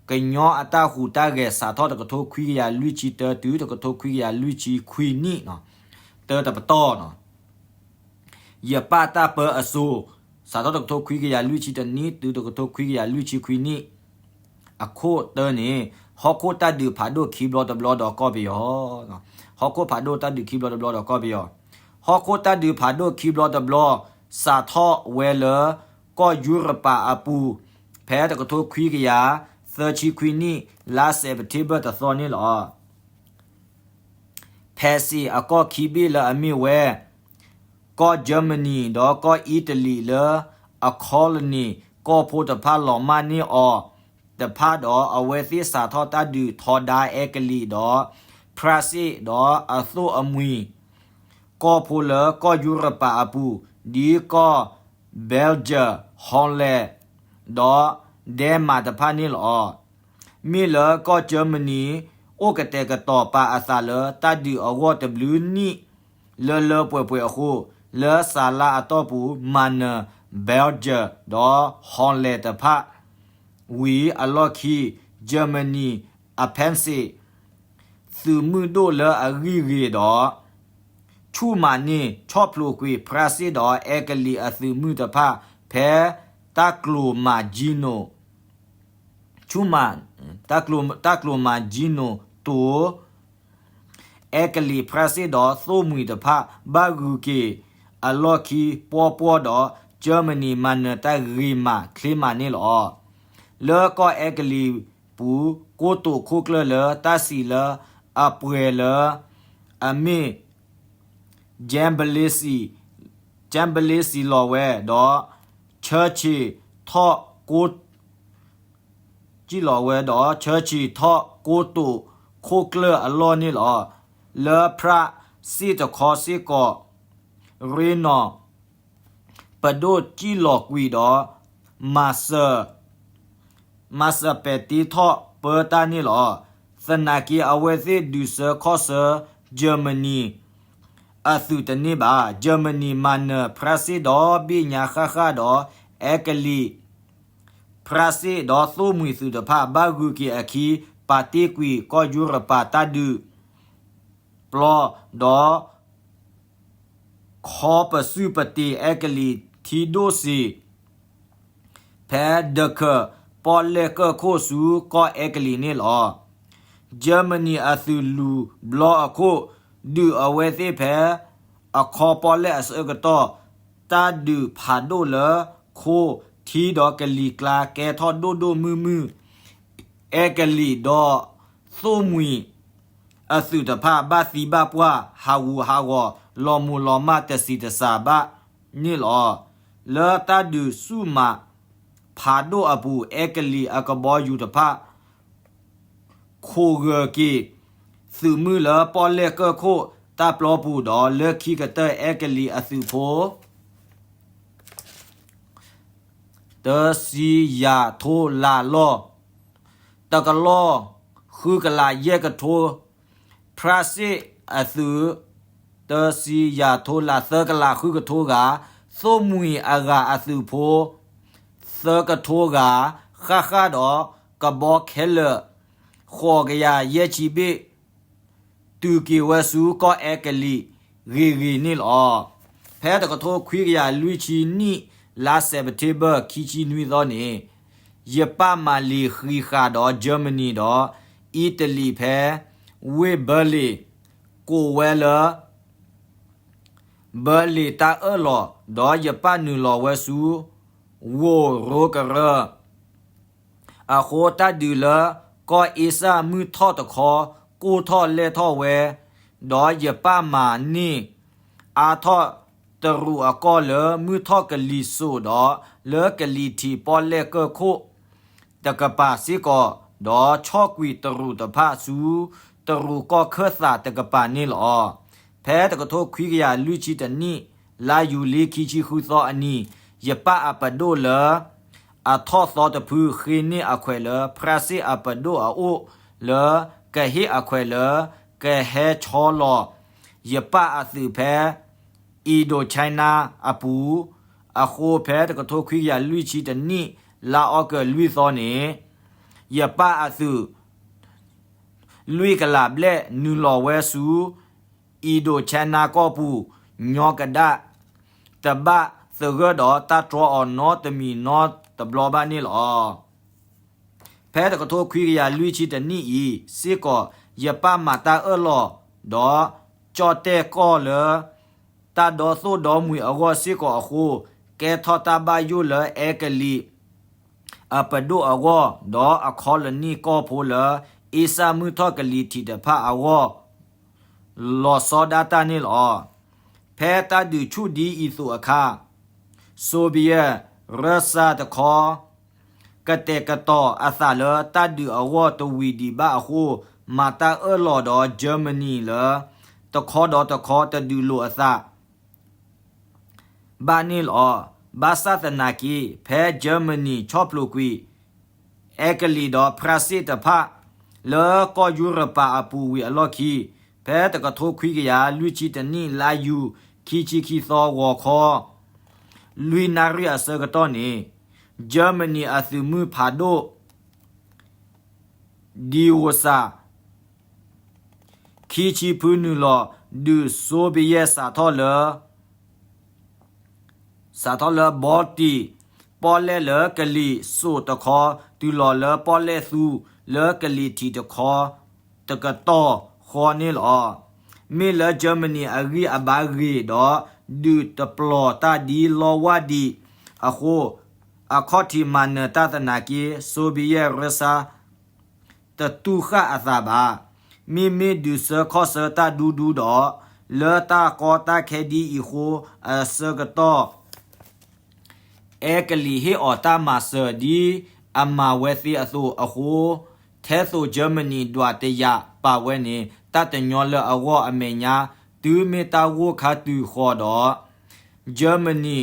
ကညီအတၢ်ဟူးတၢ်ဂဲၤစးထီၣ်တကထိခွံကယၤလွံၢ်ဆံတၢ တုၤတကထိခွံကယၤလွံၢ်ဆံခွံနံၣ်နီၤ တၢတပတီၢ်နီၤ ယပၢ်တၢ်ပၢအစိၤ စးထီၣ်တကထိခွံကယၤလွံၢ်ဆံတနံၣ် တုၤတကထိခွံကယၤလွံၢ်ဆံခွံနံၣ် အခိၣ်တၢန့ၣ် ဟီၣ်ခိၣ်တၢ်ဒုးဖးဒိၣ်ခံဘျီတဘျီဒီးကီၢ်ပယီၤ, ဟီၣ်ခိၣ်ဖးဒိၣ်တၢ်ဒုးခံဘျီတဘျီဒီးကီၢ်ပယီၤ, ဟီၣ်ခိၣ်တၢ်ဒုးဖးဒိၣ်ခံဘျီတဘျီ စးထီၣ်ဝဲလၢ ကီၢ်ယူရပၤအပူၤ ဖဲတကထိခွံကယၤ သၢဆံခွံနံၣ် လါစဲးပထ့ဘၢၣ်တသီန့ၣ်လီၤ. ဖဲးစ့းအကီၢ်ခံဘ့ၣ်လၢအမ့ၢ်ဝဲ ကီၢ်ကၠၢမနံၤ ဒီးကီၢ်အံၣ်တလံးလၢ အ colony ကီၢ်ဖိတဖၣ်လီၤမၢ်န့ၢ်အီၤတဖၣ်ဒီး အဝဲသ့ၣ်စးထီၣ်တၢ်ဒုးထီဒါအဲကလံးဒီး ဖြၣ်စ့ၣ် ဒီးအသိၣ်အမှံၤ ကီၢ်ဖိလၢကီၢ်ယူရပၤအပူၤ ဒ်ကီၢ် Belgium, Holland ဒီး Denmark တဖၣ်န့ၣ်လီၤ. မ့ၢ်လၢကီၢ်ကၠၢမနံၤ အိၣ်ကတဲာ်ကတီၤပာ်အသးလၢတၢ်ဒုးအဂီၢ်တဘျုးနံၣ် လၢလၢပှဲၤပှဲၤအဃိ လၢစးလါအတီၢ်ပူၤ မၤနၢၤ Belgium ဒီး Holland တဖၣ် ဝံၤအလီၢ်ခံ ကၠၢမနံၤ အဖဲးစ့း သုးမုၢ်ဒိၣ်လၢအဂံၢ်ဂ့ၤဒီး ဆူၣ်မးန့ၢ် ဆီၣ်ဖျိးကွံာ် ဖြၣ်စ့ၣ် ဒီးအဲကလံးအသုးမုၢ်တဖၣ် ဖဲတၢ်ကျိၤမၤကၠံနိၣ် ဆူၣ်မး တၢ်ကျိၤမၤကၠံနိၣ်တိၤ အဲကလံး ဖြၣ်စ့ၣ် ဒီးသိၣ်မှံၤတဖၣ် ဘၣ်ဂုၤက့ၤအလီၢ်ခံပှီၢ်ပှီၢ်ဒီး ကၠၢမနံၤမၤနၢၤတၢ်ဂ့ၤမးချ့မးန့ၣ်လီၤ. လၢကီၢ်အဲကလံးပူၤ ကိတိာ်ခိၣ်ကျၢၢ်လၢတၢ်စံးလၢအပှဲၤလၢ အမ့ၢ် ကၠဲဘလ့စံ ကၠဲဘလ့စံလီၤဝဲဒီး ဆၢဆံးထီၣ်ကိ ကံၣ်လီၤဝဲဒီး ဆၢဆံးထီၣ်ကိတိာ်ခိၣ်ကျၢၢ်အလီၢ်န့ၣ်လီၤ. လၢဖြၣ်စ့ၣ်တခီစ့ၢ်ကီး ရ့နီၤ ပဒိၣ်ကံၣ်လီၤကွံာ်ဒီး မၤစၢၤ မၤစၢၤပဲာ်တ့ထီၣ်ပၢတၢ်န့ၣ်လီၤ. သနာ်က့အဝဲသ့ၣ်ဒုးဆၢခီၣ်ဆၢ ကၠၢမနံၤ အသုးတန့ၢ်ဘၣ်. ကၠၢမနံၤမၤနၢၤဖြၣ်စ့ၣ်ဒီး ဘ့ၣ်ညါဃၣ်ဃၣ်ဒီး အဲကလံး ဖြၣ်စ့ၣ်ဒီးသိၣ်မှံၤသုးတဖၣ် ဘၣ်ဂုၤက့ၤအခံ ပာ်တ့ၢ်ကွံာ်ကီၢ်ယူရပၤတၢ်ဒုး ပျီဒီး ခီပစုၢ်ပတ့ၤအဲကလံးထံဒိၣ်စ့ၢ် ဖဲဒၢခၢၣ် ပီၣ်လဲၣ်ကၢၢ်ခိၣ်ဆူကီၢ်အဲကလံးန့ၣ်လီၤ. ကၠၢမနံၤအသုးလူၤဘျီအခိၣ် ဒုးအဝဲသ့ၣ်ဖဲ အခီပီၣ်လဲၣ်အဆၢကတီၢ် တၢ်ဒုးဖးဒိၣ်လၢခိထံဒီးကလံၤကျါ ကဲထီၣ်ဒိၣ်ဒိၣ်မုၢ်မုၢ် အဲကလံးဒီးသိၣ်မှံၤအသုးတဖၣ် ဘၣ်သံဘၣ်ပှၢ် ဟးဂူာ်ဟးဂီၤ လီၤမူၤလီၤမၢ်တဆံးတစှၤဘၣ်န့ၣ်လီၤ. လၢတၢ်ဒုးဆူၣ်မးဖးဒိၣ်အပူၤ အဲကလံးအကဘီယူၤတဖၣ် ခိးဂၢၤက့ၤ သုးမုၢ်လၢပီၣ်လဲၣ်ကၢၢ်ခိၣ်တၢ်ပျီပူၤဒီး လၢခံကတၢၢ်အဲကလံးအသုးဖိ တဆံယၤထိလးလီၢ် တကလီၢ် ဃုကလးယဲၢ်ကထိ ဖြၣ်စ့ၣ်အသုး တဆံယၤထိလး သၢကလးဃုကထိဂၤ သိၣ်မှံၤအဂၤအသုးဖိ သၢကထိဂၤ ဃၣ်ဃၣ်ဒီးကဘီခဲလၢာ် ဃိးကယၤယဲၢ်ဆံဘ့ၣ် တုၤက့ၤဝဲဆူကီၢ်အဲကလံးဂ့ၤဂ့ၤန့ၣ်လီၤ. ဖဲတကထိခွံကယၤလွံၢ်ဆံနံၣ် လါစဲးပထ့ဘၢၣ် ခံဆံနွံသီန့ၣ် ယပၣ်မၤလံၤဃံးဃာ်ဒီး ကၠၢမနံၤဒီး အံၣ်တလံးဖဲ ဝ့ၢ်ဘၢလ့ၣ် ကိးဝဲလၢ ဘၢလ့ၣ်တၢ်အၢၣ်လီၤ ဒီးယပၣ်နုာ်လီၤဝဲဆူ ဝိၢ်ရိကရၢ အဃိတၢ်ဒုးလၢ ကီၢ်အ့စၢ်မုၢ်ထီၣ်တခီ ကိၢ်ထီၣ်လဲၢ်ထီၣ်ဝဲ, ဒီးယပၣ်မၤန့ၢ် အါထီၣ်တရူးအကီၢ်လၢမုၢ်ထီၣ်ကလံၤစိးဒီး လၢကလံၤထံးပီၣ်လဲၣ်ကၢၢ်ခိၣ်တကပၤစ့ၢ်ကီး, ဒီးဆီၣ်ကွံာ်တရူးတဖၣ်ဆူ တရူးကီၢ်ခၢၣ်သးတကပၤန့ၣ်လီၤ. ဖဲတကထိခွံကယၤလွံၢ်ဆံတနံၣ် လါယူၤလံခံဆံဃုသီအနံၤ, ယပၣ်အပဒိၣ်လၢ အထီၣ်သီတဖုဃ့န့ၢ်အခွဲးလၢ ဖရၣ်စ့ၣ်အပဒိၣ်အအိၣ်လၢ ကဟ့ၣ်အခွဲးလၢ ကဟဲဆီလီၤ ယပၣ်အသုးဖဲ Indochina အပူၤ, အဃိဖဲတကထိခွံကယၤလွံၢ်ဆံတနံၣ် လါအီကူးလွံၢ်သီန့ၣ်, ယပၣ်အသုး လွံၢ်ကလးဘျဲၣ်နုာ်လီၤဝဲဆူ Indochina ကီၢ်ပူၤ ညီကဒၣ် တဘၣ်သဂၢၢ်ဒီးတၢ်တြီအီၤနီတမံၤနီတဘျီဘၣ်န့ၣ်လီၤ. ဖဲတကထိခွံကယၤလွံၢ်ဆံတနံၣ်အံၤစ့ၢ်ကီး ယပၣ်မၤတၢ်အၢၣ်လီၤ ဒီးကၠီၣ်တဲၣ်ကီၢ်လၢ တၢ်ဒီသိၣ်ဒီမှံၤအဂီၢ်စ့ၢ်ကီးအဃိ, ကဲထီၣ်တၢ်ဘၣ်ယိၣ်လၢအဲကလံး အပဒိၣ်အဂီၢ်, ဒီးအ colony ကီၢ်ဖိလၢ အ့စၢ်မုၢ်ထီၣ်ကလံၤထံးတဖၣ်အဂီၢ် လီၤဆီဒၣ်တၢ်န့ၣ်လီၤ. ဖဲတၢ်ဒုးဆူၣ်ဒ်အံၤအသိးအခါ, Soviet ရၢၡါတခီ ကတဲာ်ကတီၤအသးလၢတၢ်ဒုးအဂီၢ်တဝံၤဒံးဘၣ်အဃိ, မၤတၢ်အၢၣ်လီၤဒီး Germany လၢ တခီဒီးတခီတဒုးလိာ်အသး ဘၣ်န့ၣ်လီၤ. ဘၣ်ဆၣ်သနာ်က့ ဖဲ Germany ဆီၣ်ဖျိးကွံာ် အဲကလံးဒီးဖရၣ်စ့ၣ်တဖၣ် လၢကီၢ်ယူရပၤအပူၤဝံၤအလီၢ်ခံ, ဖဲတကထိခွံကယၤလွံၢ်ဆံတနံၣ် လါယူၤ ခံဆံခံသီ ဂီၤခီ လွံၢ်နၣ်ရံၣ်အဆၢကတီၢ်န့ၣ်, Germany အသုးမုၢ်ဖးဒိၣ် ဒံဝိးစး ခံဆံဖုနုာ်လီၤဒုး Soviet စးထီၣ်လၢ စးထီၣ်လၢ Baltic ပီၣ်လဲၣ်လၢကလံၤစိးတခီ တုၤလီၤလၢပီၣ်လဲၣ်သူ လၢကလံၤထံးတခီ တကတီၢ်ဃီန့ၣ်လီၤ. မ့ၢ်လၢ Germany အဂံၢ်အဘါဂ့ၤဒီး ဒုးတပျီၤတၢ်ဒ်လီဝၢ်ဒံးအဃိ, အခီၣ်ထံးမၤနၢၤတၢ်သနာ်က့ Soviet ရၢၡါ တတူၢ်ဃၣ်အသးဘၣ်. မ့မ့ၢ်ဒုးဆၢခီၣ်ဆၢတၢ်ဒူဒူဒီး လၢတၢ်ကီတၢ်ခဲဒ်အံၤအဃိ အဆၢကတီၢ် အဲကလံးဟ့ၣ်အီၤတၢ်မၤစၢၤဒ်အမၤဝဲသ့အသိးအဃိ, ထဲသိး Germany ဒွးတယာ်ပာ်ဝဲန့ၣ် တၢ်တညီလၢအဂီၢ်အမဲာ်ညါ တုၤမ့ၢ်တၢ်ဂိၢ်ခါတုၤဃီၤဒီး Germany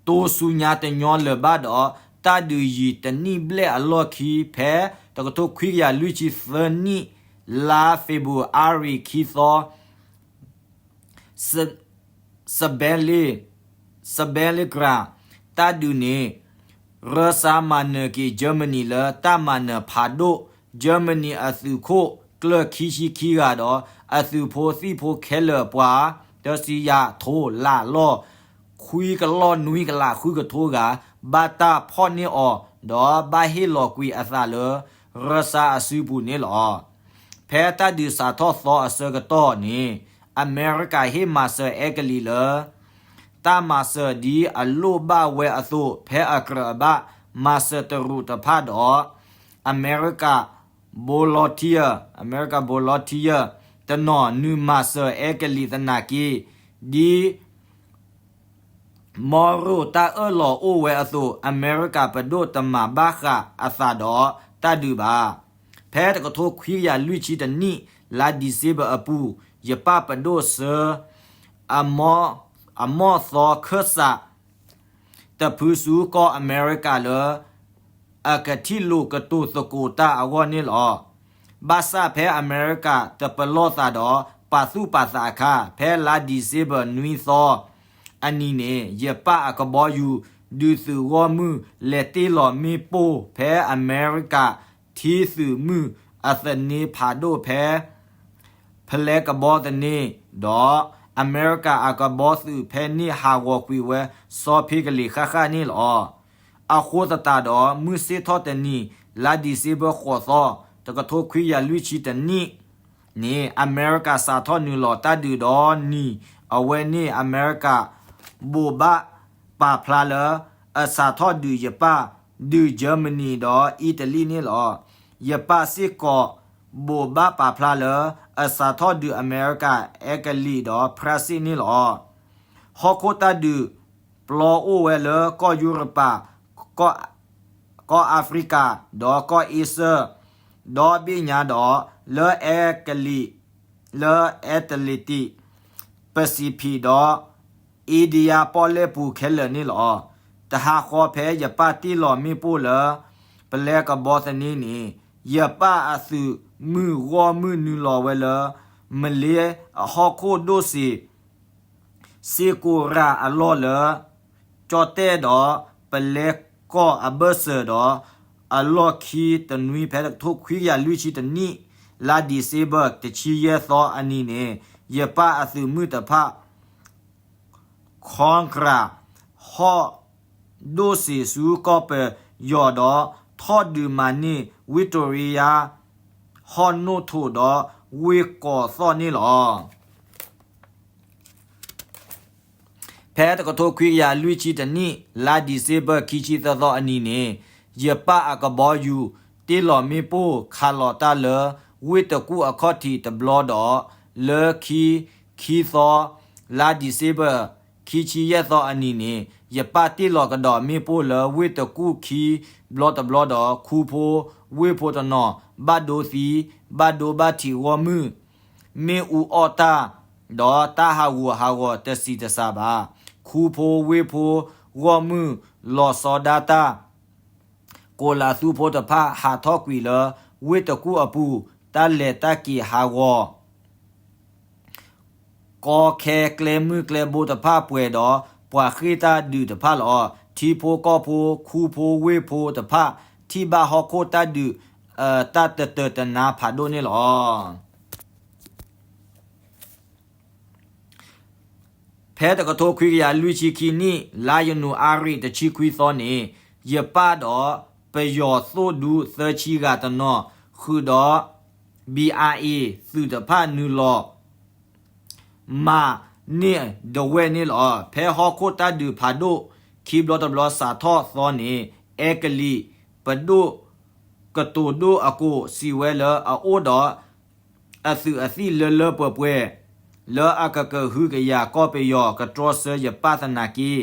တိစူညါတညီလၢၤဘၣ်ဒီး တၢ်ဒုးယံၤတနံၣ်ဘျဲၣ်အလီၢ်ခံ ဖဲတကထိခွံကယၤလွံၢ်ဆံသၢနံၣ် လါ February ခံသီ Stalin, Stalingrad တၢ်ဒုးန့ၣ် ရၢၡါမၤနၢၤက့ၤ Germany လၢတၢ်မၤနၢၤဖးဒိၣ်, Germany အသုးခိၣ်ကျၢၢ်ခံဆံခံဂၤဒီး အသုးဖိသံၣ်ဖိခဲလၢာ်ပှၤ တဆံယၤထိးလးလီၢ် ခွံကလီၢ်နွံကလးဃုကထိဂၤ ဘၣ်တၢ်ဖီၣ်န့ၢ်အီၤ ဒီးဘၣ်ဟ့ၣ်လီၤကွံာ်အသးလၢ ရၢၡါအစုပူၤန့ၣ်လီၤ. ဖဲတၢ်ဒုးစးထီၣ်သီအဆၢကတီၢ်န့ၣ် အမဲရကၤဟ့ၣ်မၤစၢၤအဲကလံးလၢ တၢ်မၤစၢၤဒ်အလိၣ်ဘၣ်ဝဲအသိး ဖဲအကြၢးအဘၣ်မၤစၢၤတရူးတဖၣ်ဒီး အမဲရကၤ volunteer, အမဲရကၤ volunteer တနီၤနုာ်မၤစၢၤအဲကလံးသနာ်က့ ဒ် မီရိၣ်တၢ်အၢၣ်လီၤအိၣ်ဝဲအသိး အမဲရကၤပဒိၣ်တမၤဘၣ်ဃးအသးဒီးတၢ်ဒုးဘၣ်. ဖဲတကထိခွံကယၤလွံၢ်ဆံတနံၣ် လါ December အပူၤ ယပၣ်ပဒိၣ်ဆှၢ အမီၢ်သီခၢၣ်စး တဖုဆူကီၢ်အမဲရကၤလၢ အကထံၣ်လိာ်ကတိၤသကိးတၢ်အဂီၢ်န့ၣ်လီၤ. ဘၣ်ဆၣ်ဖဲအမဲရကၤတပလီၢ်သးဒီး ပာ်သူၣ်ပာ်သးအခါ ဖဲလါ December နွံသီအနံၤန့ၣ် ယပၣ်အကဘီယူၤ ဒုးသုးဂီၢ်မုၢ် လဲၤတ့ၢ်လီၤမ့ၣ်ပိၢ် ဖဲအမဲရကၤထံသုးမုၢ်အသန့ဖးဒိၣ်ဖဲ ဖလဲကဘီသန့ ဒီးအမဲရကၤအကဘီသုးဖဲန့ၣ်ဟးဂီၤကွံာ်ဝဲ စီၤဖ့ကလံးဃၣ်ဃၣ်န့ၣ်လီၤ. အဃိသတးဒီး မုၢ်ဆ့ၣ်ထီၣ်တနံၤ လါ December ဃိးသီ တကထိခွံကယၤလွံၢ်ဆံတနံၣ်န့ၣ် အမဲရကၤစးထီၣ်နုာ်လီၤတၢ်ဒုးဒီးနံၤအဝဲန့ၣ် အမဲရကၤဘိးဘၣ်ပာ်ဖျါလၢ အစးထီၣ်ဒုးယပၣ် ဒုး Germany ဒီး Italy န့ၣ်လီၤ. ယပၣ်စ့ၢ်ကီး ဘိးဘၣ်ပာ်ဖျါလၢ အစးထီၣ်ဒုးအမဲရကၤ အဲကလံးဒီး France န့ၣ်လီၤ. ဟီၣ်ခိၣ်တၢ်ဒုး ပျီအိၣ်ဝဲလၢကီၢ်ယူရပၤ, ကီၢ်အဖရံကၤ, ဒီးကီၢ်အ့စၢၣ်, ဒီဘ့ၣ်ညါဒီး လၢအဲကလံး, လၢ Atlantic, Pacific ဒီး India ပီၣ်လဲၣ်ပူၤခဲလၢာ်န့ၣ်လီၤ. တဟးဃီဖဲယပၣ်တ့ၢ်လီၤမ့ၣ်ပိၢ်လၢ ပလဲကဘီသန့န့ၣ်, ယပၣ်အသုးမုၢ်ဂီၢ်မုၢ်နုာ်လီၤဝဲလၢ မလ့အဟီၣ်ခိၣ်ဒိၣ်စ့ စ့ကိရၤအလီၢ်လၢ ကၠီၣ်တဲၣ်ဒီး ပလဲကီၢ်အဘၢၣ်စၢၤဒီး အလီၢ်ခံတနွံ ဖဲတကထိခွံကယၤလွံၢ်ဆံတနံၣ် လါ December တဆံယဲၢ်သီအနံၤန့ၣ်, ယပၣ်အသုးမုၢ်တဖၣ် Congress ဟီၣ်ဒိၣ်စ့ဆူကီၢ်ပယီၤဒီး ထီၣ်ဒုးမၤန့ၢ် Victoria ဟီၣ်နိၣ်ထိးဒီးဝ့ၢ်ကီးသီၣ်န့ၣ်လီၤ. ဖဲတကထိခွံကယၤလွံၢ်ဆံတနံၣ် လါ December ခံဆံသၢသီအနံၤန့ၣ်, ယပၣ်အကဘီယူၤတ့ၢ်လီၤမ့ၣ်ပိၢ်ခးလီၤတၢ်လၢ ဝ့ၢ်တကူၣ်အခီၣ်ထံးတဘျီဒီး လၢခံ ခံသီ လါ December ခံဆံယဲၢ်သီအနံၤန့ၣ်, ယပၣ်တ့ၢ်လီၤကဒီးမ့ၣ်ပိၢ်လၢဝ့ၢ်တကူၣ်ခံဘျီတဘျီဒီး ခူဖိဝ့ၢ်ဖိတနီၤ ဘၣ်ဒိသံ, ဘၣ်ဒိဘၣ်ထံးဂီၢ်မုၢ်, မ့ၣ်အူအီၣ်တၢ်, ဒီးတၢ်ဟးဂူာ်ဟးဂီၤတစံးတစးဘၣ်. ခူဖိဝ့ၢ်ဖိဂီၢ်မုၢ်လီၤဆီဒၣ်တၢ်, ကိးလးသူဖိတဖၣ်ဟးထီၣ်ကွံာ်လၢ ဝ့ၢ်တကူၣ်အပူၤ တၢ်လဲၤတၢ်က့ၤဟးဂီၤ ကီခဲကျဲမုၢ်ကျဲဘိတဖၣ်ပှဲၤဒီး ပှၤဃ့ၢ်တၢ်ဒုးတဖၣ်လီၤ. ထံဖိကီၢ်ဖိ ခူဖိဝ့ၢ်ဖိတဖၣ် ထံၣ်ဘၣ်ဟီၣ်ခိၣ်တၢ်ဒုး တၢ်တတၢာ်တနါဖးဒိၣ်န့ၣ်လီၤ. ဖဲတကထိခွံကယၤလွံၢ်ဆံခံနံၣ် လါယနူၤအါရံၤတဆံခွံသီန့ၣ်, ယပၣ်ဒီးပယီၤသိၣ်ဒူသၢဆံဂၤတနီၤ ဃုာ်ဒီး ဘံၣ်အၣ်အ့ၣ် သုးတဖၣ်နုာ်လီၤ မၤန့ၢ်ဒဝဲၢ်န့ၣ်လီၤ. ဖဲဟီၣ်ခိၣ်တၢ်ဒုးဖးဒိၣ်ခံဘျီတဘျီစးထီၣ်သီန့ၣ်, အဲကလံးပဒိၣ်ကတိၤဒိၣ်အကိးစံးဝဲလၢအအိၣ်ဒီး အသုးအသံၣ်လၢလၢပှဲၤပှဲၤ လၢအကကဟုကယာ်ကီၢ်ပယီၤကတြီဆၢယပၣ်သနာ်က့,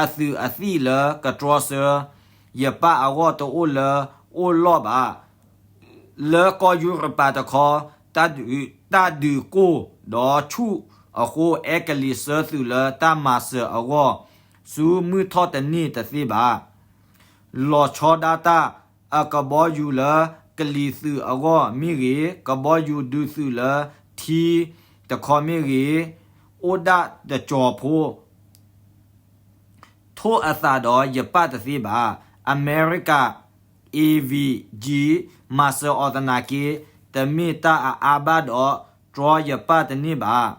အသုးအသံၣ်လၢကတြီဆၢယပၣ်အဂီၢ်တအိၣ်လၢအိၣ်လီၢ်ဘၣ်. လၢကီၢ်ယူရပၤတခီ တၢ်ဒုးကိၢ်ဒီးဆူၣ်အဃိ အဲကလံးစၢသုးလၢတၢ်မၤစၢၤအဂီၢ် ဆူမုၢ်ထီၣ်တန့ၢ်တသ့ဘၣ်. လီၤဆီဒၣ်တၢ် အကဘီယူၤလၢကလံၤသုးအဂီၢ်မ့ၢ်ဂ့ၤ, ကဘီယူၤဒုးသုးလၢထံတခီမ့ၢ်ဂ့ၤ, အိၣ်ဒၣ်တကၠီၤဖိ ထိၣ်အသးဒီးယပၣ်တသ့ဘၣ်. အမဲရကၤ A V G မၤစၢၤအီၤသနာ်က့, တမ့ၢ်တၢ်အအါဘၣ်ဒီး တြီယပၣ်တန့ၢ်ဘၣ်.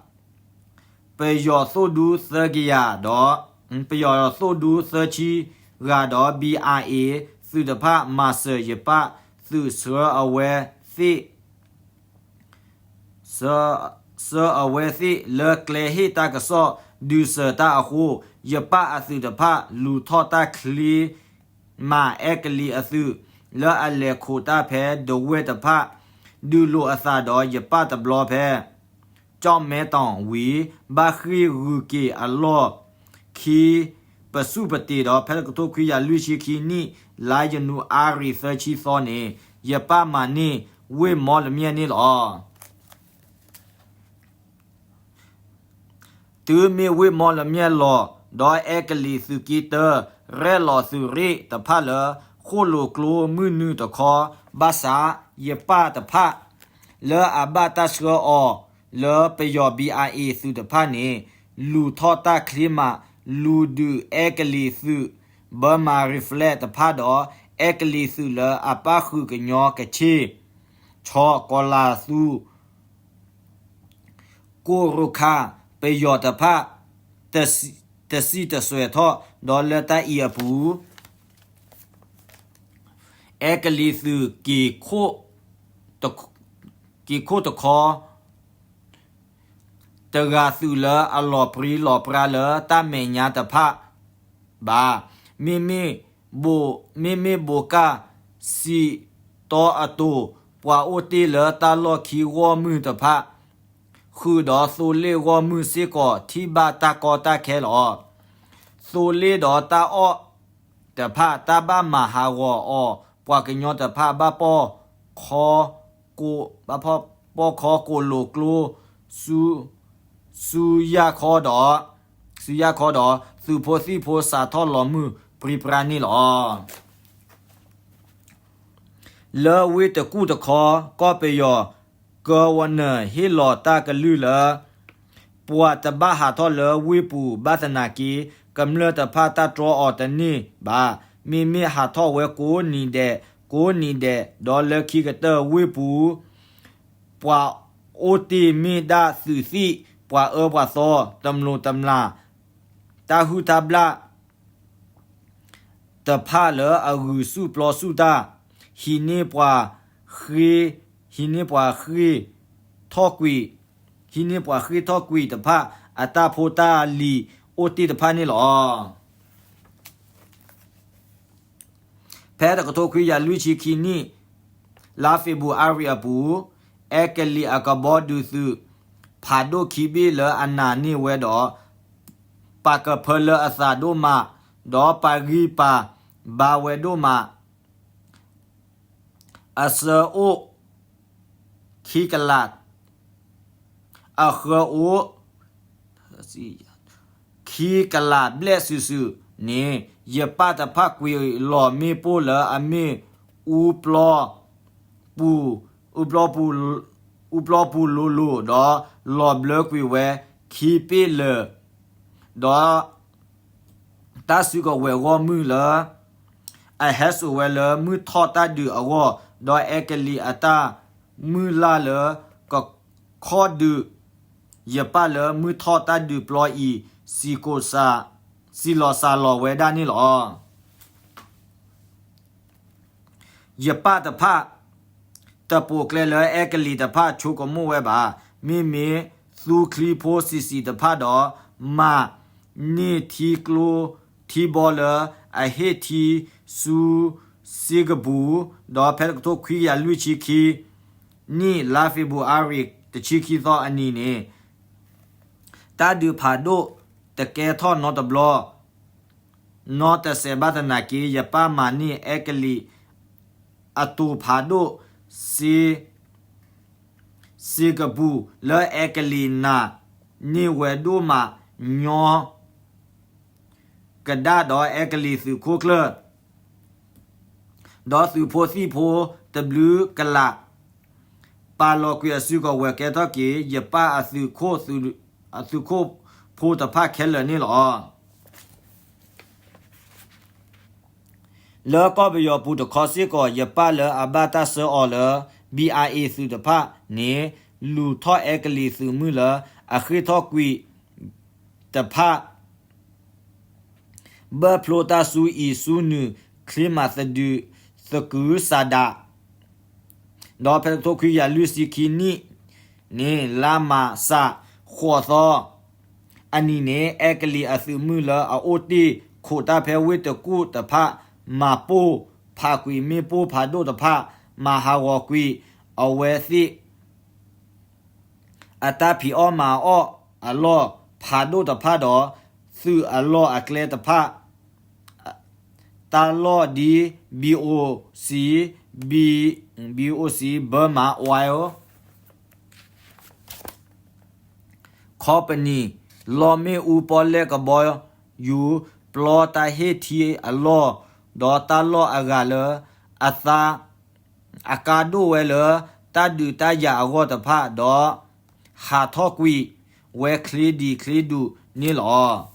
ပယီၤသိၣ်ဒူသၢကယၤဒီး ပယီၤသိၣ်ဒူသၢဆံဂၤဒီး B I A သုးတဖၣ်မၤစၢၤယပၣ်သုးဆှၢအဝဲသ့ၣ် ဆှၢအဝဲသ့ၣ်လၢကျဲဟ့ၣ်တၢ်ကစီၣ် ဒုးစၢၤတၢ်အဃိ, ယပၣ်အသုးတဖၣ်လူၤထီၣ်တၢ်ချ့မး အဲကလံးအသုး လၢအလဲၤခိးတၢ်ဖဲဒဝဲၢ်တဖၣ် ဒုးလိာ်အသးဒီးယပၣ်တဘျီဖဲ ကၠီၣ်မဲတီၣ်ဝံၤ ဘၣ်ဃ့ၢ်ဂုၤက့ၤအလီၢ်ခံ ပစူၢ်ပတ့ၤဒီး ဖဲတကထိခွံကယၤလွံၢ်ဆံခံနံၣ် လါယနူၤအါရံၤသၢဆံသီန့ၣ် ယပၣ်မၤန့ၢ်ဝ့ၢ်မီလမၠဲၣ်န့ၣ်လီၤ. တုၤမ့ၢ်ဝ့ၢ်မီလမၠဲၣ်လီၤ ဒီးအဲကလံးသုးက့တၢ ရဲၣ်လီၤသုးရ့ၣ်တဖၣ်လၢ ဃိၣ်လိာ်ကျိမုၢ်နုာ်တခီ, ဘၣ်ဆၣ်ယပၣ်တဖၣ် လၢအဘၣ်တၢ်ဆှၢအီၤလၢပယီၤ B I A သုးတဖၣ်န့ၣ် လူၤထီၣ်တၢ်ချ့မး လူၤဒုးအဲကလံးသုး Burma Rifle တဖၣ်ဒီး အဲကလံးသုးလၢအပၣ်ဃုာ်ကညီကဆ့ၣ် ဆီၣ်ကီၤလၤသူ ကိၢ်ရိခါ ပယီၤတဖၣ် တစံၣ်တစွဲးထီၣ် ဒီးလၢတၢ်အံၤအပူၤ အဲကလံးသုး က့ၤခိၣ်တခီ တဂၤသုးလၢအလီၤပြံလီၤပြါလၢတၢ်မဲာ်ညါတဖၣ်ဘၣ်. မ့မ့ၢ် ဘိး, မ့မ့ၢ်ဘိးကၢ်စံးတီအတိၤ, ပှၤအိၣ်တ့ၢ်လၢတၢ်လီၢ်ခံဂီၢ်မုၢ်တဖၣ် ဃုာ်ဒီးသိလ့ၣ်ဂီၢ်မုၢ်စ့ၢ်ကီး ထံၣ်ဘၣ်တၢ်ကီတၢ်ခဲလီၤ. သိလ့ၣ်ဒီးတၢ်အီၣ်တဖၣ် တၢ်ဘၣ်မၤဟးဂီၤအီၤ, ပှၤကညီတဖၣ်ဘၣ်ပီၢ်ခီ ဘၣ်ပီၢ်ခီကိးလိာ်ကျိ ဆူယၢ်ခီဒီး, ဆူယၢ်ခီဒီး သုးဖိသံၣ်ဖိစးထီၣ်လီၤမုၢ်ပြံပြါန့ၣ်လီၤ. လၢဝ့ၢ်တကူၣ်တခီ ကီၢ်ပယီၤကီၤဝီနၢၤဟ့ၣ်လီၤတၢ်ကလုၢ်လၢ ပှၤတဘၣ်ဟးထီၣ်လၢဝ့ၢ်ပူၤ ဘၣ်သနာ်က့ ကမျၢၢ်တဖၣ်တၢ်တြီအီၤတန့ၢ်ဘၣ်. မ့မ့ၢ်ဟးထီၣ်ဝဲကိးနံၤဒဲး ကိးနံၤဒဲး ဒီးလၢခံကတၢၢ်ဝ့ၢ်ပူၤ ပှၤအိၣ်တ့ၢ်မ့ၢ်ဒၣ်သုးသံၣ်, ပှၤအၢပှၤသီ, တမျိးတမျာ်, တၢ်ဟုၣ်တၢ်ဘျၣ် တဖၣ်လၢအဂုာ်ဆူၣ်ပျီဆူၣ်တၢ်, ဟံးန့ၢ်ပှၤဃ့ၢ်, ဟံးန့ၢ်ပှၤဃ့ၢ်ထီၣ်ကွံာ်, ဟံးန့ၢ်ပှၤဃ့ၢ်ထီၣ်ကွံာ်တဖၣ် အတၢ်ဖိတၢ်လံၤအိၣ်တ့ၢ်တဖၣ်န့ၣ်လီၤ. ဖဲတကထိခွံကယၤလွံၢ်ဆံခံနံၣ် လါဖ့ၤဘြူၤအါရံၤအပူၤ, အဲကလံးအကဘီဒုးသုး ဖးဒိၣ်ခံဘ့ၣ်လၢအနာ်န့ၢ်ဝဲဒီး ပာ်ကဖၢလၢအသးဒိၣ်မး, ဒီးပာ်ဂံၢ်ပာ်ဘါဝဲဒိၣ်မး, အဆၢအိၣ်ခံကလး, အဃၢအိၣ် ခံကလးဘျဲၣ်စုာ်စုာ်န့ၣ် ယပၣ်တဖၣ်ကွံာ်လီၤမ့ၣ်ပိၢ်လၢအမ့ၢ်အူပျီပူၤ, အူပျီပူၤ, အူပျီပူၤလိၤလိၤ ဒီးလီၤဘျၢကွံာ်ဝဲခံပ့ၢ်လၢာ်, ဒီး တၢ်စုကဝဲၤဂီၢ်မုၢ်လၢ အဟဲစိာ်ဝဲလၢမုၢ်ထီၣ်တၢ်ဒုးအဂီၢ်, ဒီးအဲကလံးအတၢ်မုၢ်လၢ်လၢကခီၣ်ဒုး ယပၣ်လၢမုၢ်ထီၣ်တၢ်ဒုးပျီအံၤ စံၣ်လီၤစၢ်လီၤဝဲဒၣ်န့ၣ်လီၤ. ယပၣ်တဖၣ် တပိာ်ကျဲလၢအဲကလံးတဖၣ်ဆိကမိၣ်ဝဲဘၣ်. မ့မ့ၢ်သူချံဖိဆံးဆံးတဖၣ်ဒီး မၤန့ၢ်ထံကျိထံဘီလၢအဟ့ၣ်ထံဆူစ့ကပူၤ, ဒီးဖဲတကထိခွံကယၤလွံၢ်ဆံခံနံၣ် လါဖ့ၤဘြူၤအါရံၤ တဆံခံသီအနံၤန့ၣ် တၢ်ဒုးဖးဒိၣ်တကဲထီၣ်နီတဘျီ နီတစဲးဘၣ်သနာ်က့ ယပၣ်မၤန့ၢ်အဲကလံးအတိၤဖးဒိၣ် စ့ကပူၤ လၢအဲကလံးနာ်န့ၢ်ဝဲဒိၣ်မးညီကဒၣ်ဒီး အဲကလံးသုးခိၣ်ကျၢၢ် ဒီးသုးဖိသံၣ်ဖိတဘျုးကလး ပာ်လီၤကွံာ်အစုကဝဲၤကဲထီၣ်က့ၤ ယပၣ်အသုးခိၣ် အသုးခိၣ်ဖိတဖၣ်ခဲလၢာ်န့ၣ်လီၤ. လၢကီၢ်ပယီၤပူၤတခီစ့ၢ်ကီး ယပၣ်လၢအဘၣ်တၢ်ဆှၢအီၤလၢ ဘံၣ်အါအ့ၣ် သုးတဖၣ်န့ၣ် လူၤထီၣ်အဲကလံးသုးမုၢ်လၢအဃ့ၢ်ထီၣ်ကွံာ်တဖၣ် ဘၢၣ်ဖျိတၢ်ဆူအံၤဆူနုၤ ချ့မးသဒုးသကုၤဆးဒး ဒီးဖဲတကထိခွံကယၤလွံၢ်ဆံခံနံၣ်န့ၣ် လါမးစး ဃိးသီအနံၤန့ၣ် အဲကလံးအသုးမုၢ်လၢအအိၣ်တ့ၢ်ခိးတၢ်ဖဲဝ့ၢ်တကူၣ်တဖၣ် မၤပိၢ်ဖးကွံာ်မ့ၣ်ပိၢ်ဖးဒိၣ်တဖၣ် မၤဟးဂီၤကွံာ်အဝဲသ့ၣ် အတၢ်ဖံးအီၣ်မၤအီၣ်အလီၢ်ဖးဒိၣ်တဖၣ်ဒီး သုးအလီၢ်အကျဲတဖၣ် တၢ်လီၢ်ဒ် ဘံၣ်အိၣ်စံၣ်, ဘံၣ်အိၣ်စံၣ် Burma Oil Company လီၢ်မ့ၣ်အူပီၣ်လဲၣ်ကဘီယူၤ ပျီတၢ်ဟ့ၣ်ထံအလီၢ် ဒီးတၢ်လီၢ်အဂၤလၢအသါ အကါဒိၣ်ဝဲလၢ တၢ်ဒုးတၢ်ယၤအဂီၢ်တဖၣ်ဒီး ဟးထီၣ်ကွံာ်ဝဲချ့ဒံးချ့ဒူၣ်န့ၣ်လီၤ.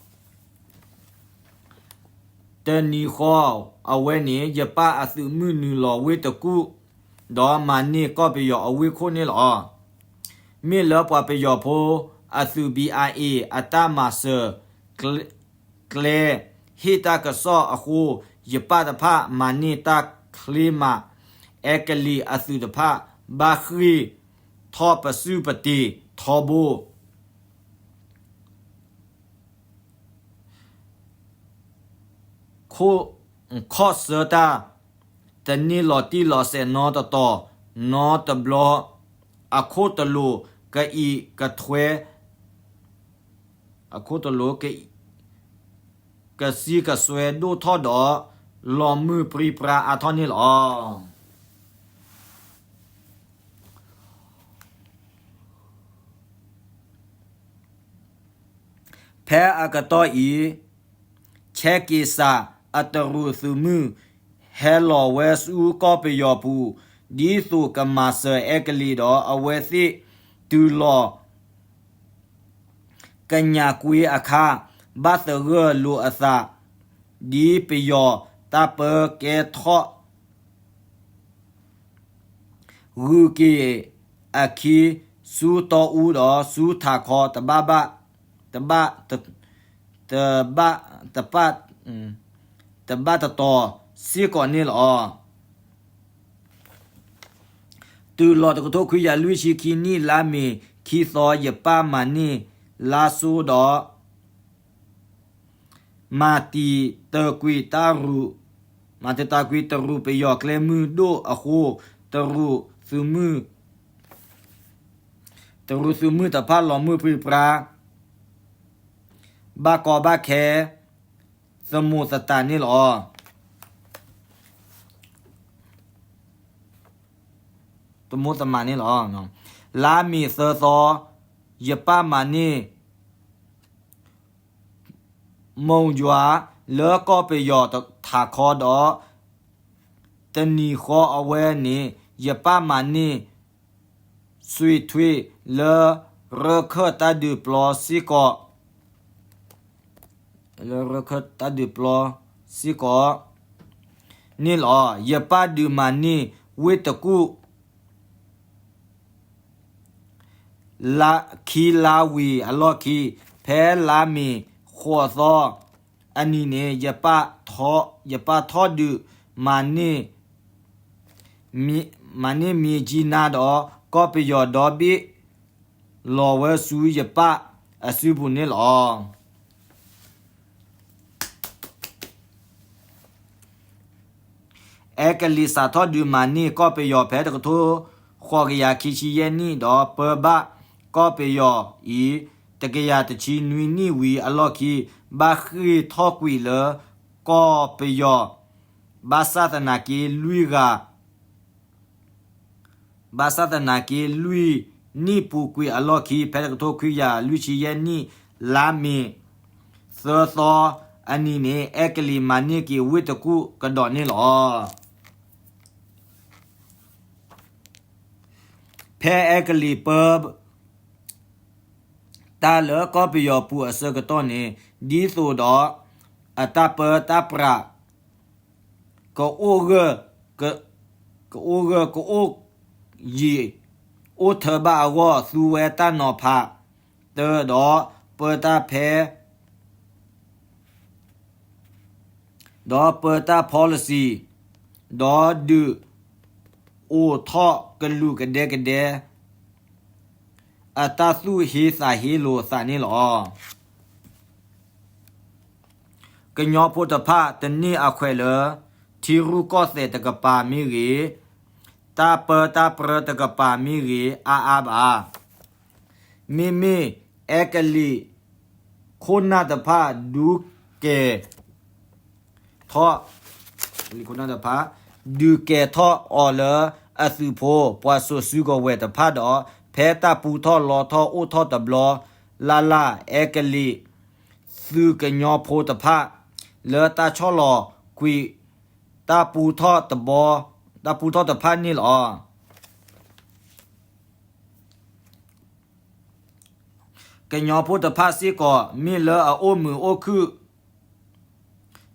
တနံၤဃီအဝဲန့ၣ် ယပၣ်အသုးမုၢ်နုာ်လီၤဝ့ၢ်တကူၣ် ဒီးမၤန့ၢ်ကီၢ်ပယီၤအဝ့ၢ်ခိၣ်န့ၣ်လီၤ. မ့ၢ်လၢပှၤပယီၤဖိအသုး ဘံၣ်အါအ့ၣ် အတၢ်မၤစၢၤ ကျဲ ဟ့ၣ်တၢ်ကစီၣ်အဃိ ယပၣ်တဖၣ်မၤန့ၢ်တၢ်ချ့မး အဲကလံးအသုးတဖၣ် ဘၣ်ဃ့ၢ်ထီၣ်ပစုၢ်ပတ့ၤထီဘိ ခိၣ် ခီၣ်ဆၢတၢ် တန့ၢ်လီၤတံၢ်လီၤဆဲးနီတတီၤနီတဘျီ, အခိၣ်တလိာ်ကအံးကထွဲ, အခိၣ်တလိာ်ကစံကစွဲဒိၣ်ထီၣ်ဒီး လီၤမုၢ်ပြံပြါအါထီၣ်န့ၣ်လီၤ. ဖဲအကတီၢ်အံၤ, ဆဲးက့းစးအတရူးသုးမုၢ် ဟဲလီၤဝဲဆူကီၢ်ပယီၤပူၤ, ဒ်သိးကမၤစၢၤအဲကလံးဒီး အဝဲသ့ၣ်တုၤလီၤ ကညးကွ့အခါ, ဘၣ်သဂၢၢ်လိာ်အသး ဒ်ပယီၤတၢ်ပၢကဲထီၣ် ဂုာ်က့ၤအခံ ဆူတီအူဒီးဆူထးခီ တဘၣ်ဘၣ်, တဘၣ်, တဘၣ်, တဘၣ်, တဘၣ်တတီၤစ့ၢ်ကီးန့ၣ်လီၤ. တုၤလီၤတကထိခွံကယၤလွံၢ်ဆံခံနံၣ် လါမ့ၤခံသီ ယပၣ်မၤန့ၢ်လါစိၤဒီး မၤတံာ်တာ်ကွံာ်တရူး, မၤတံာ်တာ်ကွံာ်တရူးပယီၤကျဲမုၢ်ဒိၣ်အဃိ, တရူးသုးမုၢ်, တရူးသုးမုၢ်တဖၣ်လီၤမုၢ်ပြံပြါ, ဘၣ်ကီဘၣ်ခဲ, သမူသတးန့ၣ်လီၤ. သမူသတးန့ၣ်လီၤ. လါမ့ၤသၢသီ, ယပၣ်မၤန့ၢ် မိၢ်ယွၤလၢကီၢ်ပယီၤထးခီဒီး တနံၤဃီအဝဲန့ၣ် ယပၣ်မၤန့ၢ် စွံးထွံးလၢရၢခၢၣ်တၢ်ဒုးပျီစ့ၢ်ကီး, လၢရၢခၢၣ်တၢ်ဒုးပျီစ့ၢ်ကီးန့ၣ်လီၤ. ယပၣ်ဒုးမၤန့ၢ်ဝ့ၢ်တကူၣ် လၢခံလါဝံၤအလီၢ်ခံ, ဖဲလါမ့ၤဃိးသီအနံၤန့ၣ် ယပၣ်ထီၣ်ဒုးမၤန့ၢ် မၤန့ၢ်မၠ့ကၠံနါဒီး ကီၢ်ပယီၤဒီဘ့ၣ် လီၤဝဲဆူယပၣ်အစုပူၤန့ၣ်လီၤ. အဲကလံးစးထီၣ်ဒုးမၤန့ၢ်ကီၢ်ပယီၤဖဲတကထိဃိးကယၤခံဆံယဲၢ်နံၣ်ဒီး ပၢဘၣ်ကီၢ်ပယီၤအံၤ တကယၤတဆံနွံနံၣ်ဝံၤအလီၢ်ခံ ဘၣ်ဃ့ၢ်ထီၣ်ကွံာ်လၢကီၢ်ပယီၤ ဘၣ်ဆၣ်သနာ်က့လွံၢ်ဂၤ ဘၣ်ဆၣ်သနာ်က့လွံၢ်နံၣ်ပူၤကွံာ်အလီၢ်ခံ ဖဲတကထိခွံကယၤလွံၢ်ဆံယဲၢ်နံၣ် လါမ့ၤသၢသီအနံၤန့ၣ် အဲကလံးမၤန့ၢ်က့ၤဝ့ၢ်တကူၣ်ကဒီးန့ၣ်လီၤ. ဖဲအဲကလံးပၢ တၢ်လၢကီၢ်ပယီၤပူၤအဆၢကတီၢ်န့ၣ် ဒ်သိးဒီးအတၢ်ပၢတၢ်ပြး ကအိၣ်ဂၢၢ်, ကအိၣ်ဂၢၢ်ကအိၣ်ယံၤ အိၣ်ထၢဘၣ်အဂီၢ် သူဝဲတၢ်နီၤဖးတၢ်ဒီး ပၢတၢ်ဖဲ ဒီးပၢတၢ် policy ဒီးဒုးအိၣ်ထီၣ်ကလုာ်ကဒဲကဒဲ အတၢ်သူၣ်ဟ့သးဟ့လိာ်သးန့ၣ်လီၤ. ကညီဖိတဖၣ်တန့ၢ်အခွဲးလၢ ထံရူၢ်ကီၢ်သဲးတကပၤမ့ၢ်ဂ့ၤ, တၢ်ပၢတၢ်ပြၢတကပၤမ့ၢ်ဂ့ၤ အါအါဘၣ်. မ့မ့ၢ်အဲကလံးခိၣ်နၢ်တဖၣ်ဒုးကဲၤ ထီၣ်, တဖၣ် ဒုးကဲၤထီၣ်အီၤလၢအသုးဖိ ပှၤစိာ်စုကဝဲၤတဖၣ်ဒီး ဖဲတၢ်ပူထီၣ်လီထီၣ်အိၣ်ထီၣ်တဘျီလၢ်လၢ် အဲကလံးသုးကညီဖိတဖၣ် လၢတၢ်ဆီၣ်လီၤကွံာ် တၢ်ပူထီၣ်တဘျီ, တၢ်ပူထီၣ်တဖၣ်န့ၣ်လီၤ. ကညီဖိတဖၣ်စ့ၢ်ကီး မ့ၢ်လၢအအိၣ်မုာ်အိၣ်ခုၣ်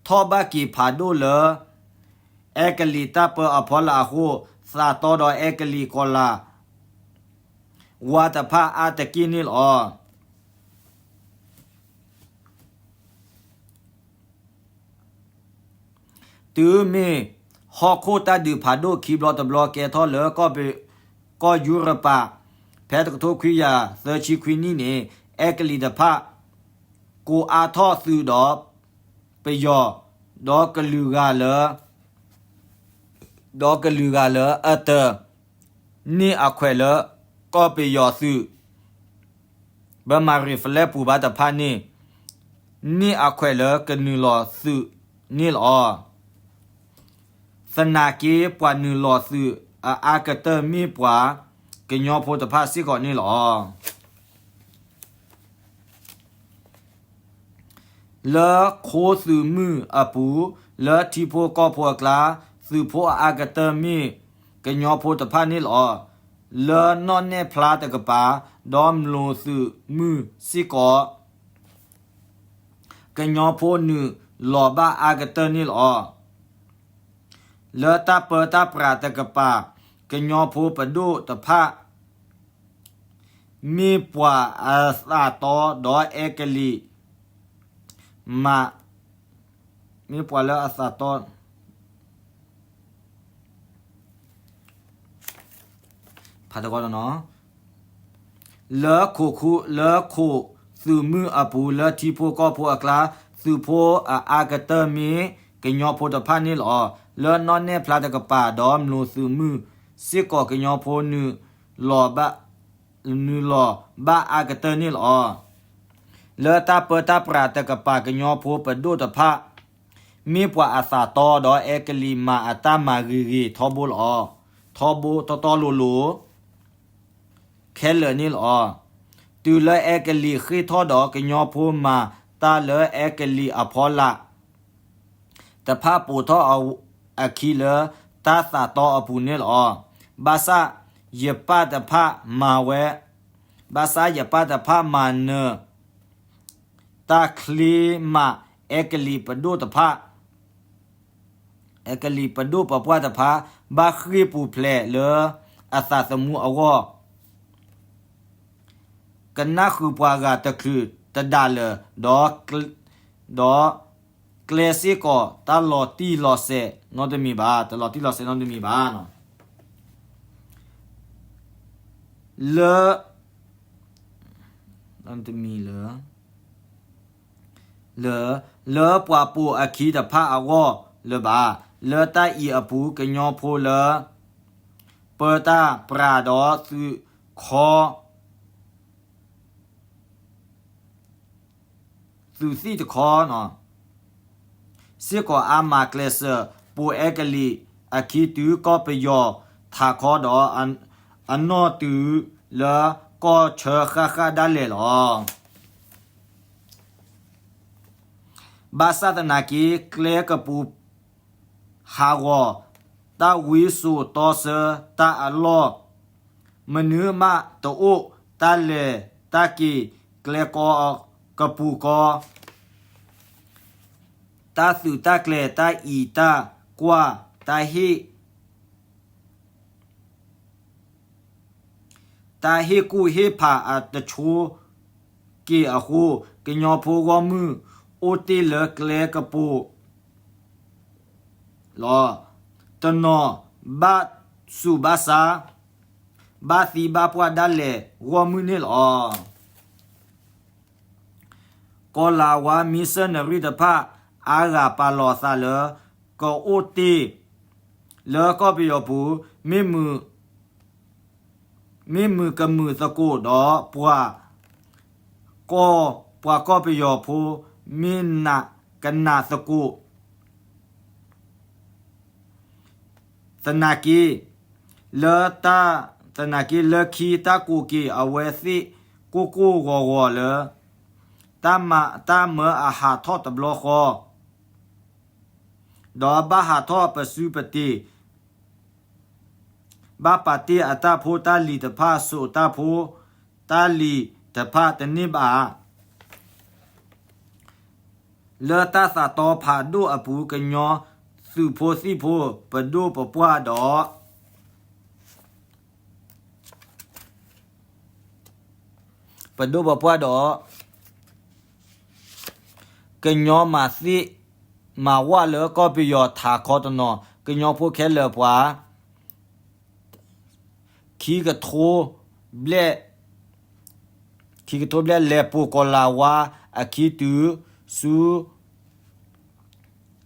ထီၣ်ဘၣ်က့ၤဖးဒိၣ်လၢ အဲကလံးတၢ်ပၢအဖီလာ်အဃိ, သးတီဒီးအဲကလံးကီၤလၤဝါတဖၣ်အါတက့ၢ်န့ၣ်လီၤ. တုၤမ့ၢ်ဟီၣ်ခိၣ်တၢ်ဒုးဖးဒိၣ်ခံဘျီတဘျီကဲထီၣ်လၢ ကီၢ်ယူရပၤ ဖဲတကထိခွံကယၤသၢဆံခွံနံၣ်န့ၣ် အဲကလံးတဖၣ် ကိးအါထီၣ်သုးဒီးပယီၤ ဒီးကလုာ်ဂၤလၢ ဒီးကလုာ်ဂၤလၢအတန့ၢ်အခွဲးလၢကီၢ်ပယီၤသုး ဘၢမၤရံ flag ပူၤဘၣ်တဖၣ်န့ၣ် န့ၢ်အခွဲးလၢကနုာ်လီၤသုးန့ၣ်လီၤ. သနာ်က့ပှၤနုာ်လီၤသုးအအါကတၢၢ်မ့ၢ်ပှၤကညီဖိတဖၣ်စ့ၢ်ကီးန့ၣ်လီၤ. လၢခိသုးမုၢ်အပူၤ လၢထံဖိကီၢ်ဖိအကျါ သုးဖိအအါကတၢၢ်မ့ၢ်ကညီဖိတဖၣ်န့ၣ်လီၤ. လၢနီၣ်နဲၣ်ဖျါတကပၤ ဒီးမျိာ်သုးမုၢ်စ့ၢ်ကီး ကညီဖိနုာ်လီၤဘၣ်အါကတၢၢ်န့ၣ်လီၤ. လၢတၢ်ပၢတၢ်ပြးတကပၤ ကညီဖိပဒိၣ်တဖၣ် မ့ၢ်ပှၤအသးတီဒီးအဲကလံးမး, မ့ၢ်ပှၤလၢအသးတီ ဖးတကီးနီၤ, လၢခိးခိ, လၢခိသုးမုၢ်အပူၤ လၢထံဖိကီၢ်ဖိအကျါ သုးဖိအအါကတၢၢ်မ့ၢ်ကညီဖိတဖၣ်န့ၣ်လီၤ. လၢနီၣ်နဲၣ်ဖျါတကပၤ ဒီးမျိာ်သုးမုၢ်စ့ၢ်ကီး ကညီဖိနုာ်လီၤဘၣ် နုာ်လီၤဘၣ်အါကတၢၢ်န့ၣ်လီၤ. လၢတၢ်ပၢတၢ်ပြးတကပၤ ကညီဖိပဒိၣ်တဖၣ် မ့ၢ်ပှၤအသးတီဒီးအဲကလံးမၤအတၢ်မၤဂ့ၤဂ့ၤထီဘိလီၤ. ထီဘိတီတီလိၤလိၤ ခဲလၢာ်န့ၣ်လီၤ. တုၤလၢအဲကလံးဃ့ၢ်ထီၣ်ဒီး ကညီဖိမၤတၢ်လၢအဲကလံးအဖီလာ် တဖၣ်ပိာ်ထီၣ်အခံလၢတၢ်သးတီအပူၤန့ၣ်လီၤ. ဘၣ်ဆၣ်ယပၣ်တဖၣ်မၤဝဲ, ဘၣ်ဆၣ်ယပၣ်တဖၣ်မၤနၢၤ တၢ်ချ့မး အဲကလံးပဒိၣ်တဖၣ်, အဲကလံးပဒိၣ်ပပှၢ်တဖၣ် ဘၣ်ဃ့ၢ်ပူၤဖျဲးလၢအသးသမူအဂီၢ် ကနၣ်ဃုာ်ပှၤဂၤတချုးတဒၣ်လၢာ်, ဒီးကျဲစ့ၢ်ကီး တၢ်လီၤတံၢ်လီၤဆဲးနီတမံၤဘၣ်, တလီၤတံၢ်လီၤဆဲးနီတမံၤဘၣ်. လၢ တမံၤလၢ လၢ လၢပှၤပိာ်အခံတဖၣ်အဂီၢ်လၢၤဘၣ်. လၢတၢ်အံၤအပူၤ ကညီဖိလၢ ပၢတၢ်ပြးဒီးသုးခီ သုးသံၣ်တခီ စ့ၢ်ကီးအါမး ကျဲးစၢးပိာ်အဲကလံးအခံ တုၤကီၢ်ပယီၤထးခီဒီး အနီၢ်တုၤလၢကီၢ်ဆၢဃၣ်ဃၣ်ဒၣ်လဲာ်လီၤ. ဘၣ်ဆၣ်သနာ်က့ ကျဲကပူၤဟးဂီၤ တၢ်ဝံစိာ်တီဆၢတၢ်အလီၢ် မနုၤမးတအိၣ်, တၢ်လဲၤတၢ်က့ၤ ကျဲကီကပူၤကီ, တၢ်သုးတၢ်ကျဲၤ တၢ်အံၤတၢ်ကွၢ် တၢ်ဟ့ၣ် တၢ်ဟ့ၣ်ကူၣ်ဟ့ၣ်ဖးအတဆိက့ၤအဃိ, ကညီဖိဂီၢ်မုၢ်အိၣ်တ့ၢ်လၢကျဲကပူၤလီၤ. တနီၤဘၣ်ဆူးဘၣ်ဆါ, ဘၣ်သံဘၣ်ပှၢ်ဒၣ်လဲာ်ဂီၢ်မုၢ်န့ၣ်လီၤ. ကီၤလၤဝါ မံၤစၢနရံၣ်တဖၣ် အါဂၤပာ်လီၤသးလၢ ကအိၣ်တ့ၢ်လၢကီၢ်ပယီၤပူၤ မ့ၢ်မုာ်ကမုာ်သကိးဒီး ပှၤကီၢ်ပယီၤဖိ မ့ၢ်ကနၣ်သကိး သနာ်က့ လၢတၢ် သနာ်က့လၢခံတၢ်ကိးက့ၤ အဝဲသ့ၣ်ကိၢ်ကိၢ်ဂီၤဂီၤလၢ တၢ်မၢအဟးထီၣ်တဘျီဃီ ဒီးဘၣ်ဟးထီၣ်ပစုပတ့ၤ ဘၣ်ပာ်တ့ၢ်အတၢ်ဖိတၢ်လံၤတဖၣ် စိာ်တၢ်ဖိတၢ်လံၤတဖၣ်တန့ၢ်ဘၣ်. လၢတၢ်သးတီဖးဒိၣ်အပူၤ ကညီသုးဖိသံၣ်ဖိ ပဒိၣ်ပပှၢ်ဒီး ပဒိၣ်ပပှၢ်ဒီး ကညီမၤသ့ၣ်မၤဝၣ်လၢကီၢ်ပယီၤထးခီတနီၤ ကညီဖိခဲလၢာ်ပှၤ ခံကထိဘျဲၣ် ခံကထိဘျဲၣ် လဲၤပိာ်ကီၤလၤဝါအခံတုၤဆူ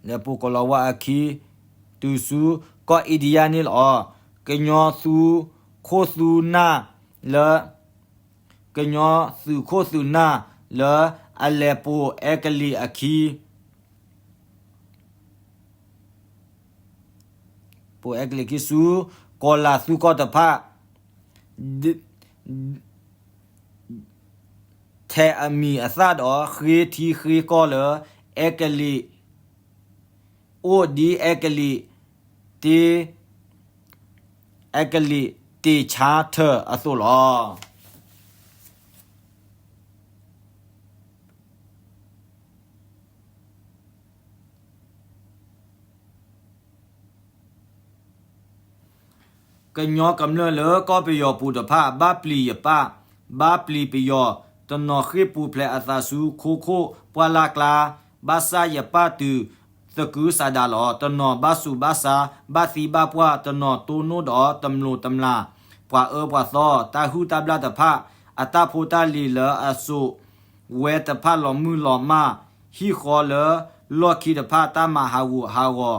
လဲၤပိာ်ကီၤလၤဝါအခံ တုၤဆူကီၢ်အ့ဒံယါန့ၣ်လီၤ. ကညီသုးခိၣ်သုးနၢ်လၢ ကညီသုးခိၣ်သုးနၢ်လၢအလဲၤပိာ်အဲကလံးအခံ ပိာ်အဲကလံးခံဆူ ကီၤလၤသူကီၢ်တဖၣ် ထဲးအမံၤအသၣ်ဒီး ဃ့ထံဃ့ကီၢ်လၢ အဲကလံး အိၣ်ဒ်အဲကလံး တ့ အဲကလံးတ့ၢ်ဆါထၢၣ်အသိးလီၤ. ကညီကမျၢၢ်လၢကီၢ်ပယီၤပူၤတဖၣ် ဘၣ်ပျံၤယပၢ်, ဘၣ်ပျံၤပယီၤ, တနီၤဃ့ၢ်ပူၤဖျဲးအသးဆူခိခိၣ်ပှၢ်လၢ်ကျါ, ဘၣ်ဆၣ်ယပၢ်တုၤသကုၤဆးဒးလီၤ. တနီၤဘၣ်ဆူးဘၣ်ဆါ, ဘၣ်သံဘၣ်ပှၢ်, တနီၤတိၢ်နီၣ်ဒီးတမျိးတမျာ် ပှၤအၢပှၤသီ, တၢ်ဟုၣ်တၢ်ဘျၣ်တဖၣ် အတၢ်ဖိတၢ်လံၤလၢအစိာ် ဝဲတဖၣ်လီၤမုၢ်လီၤမၢ်, ဟံၣ်ဃီလၢလီၢ်ခံတဖၣ် တၢ်မၤဟးဂူာ်ဟးဂီၤ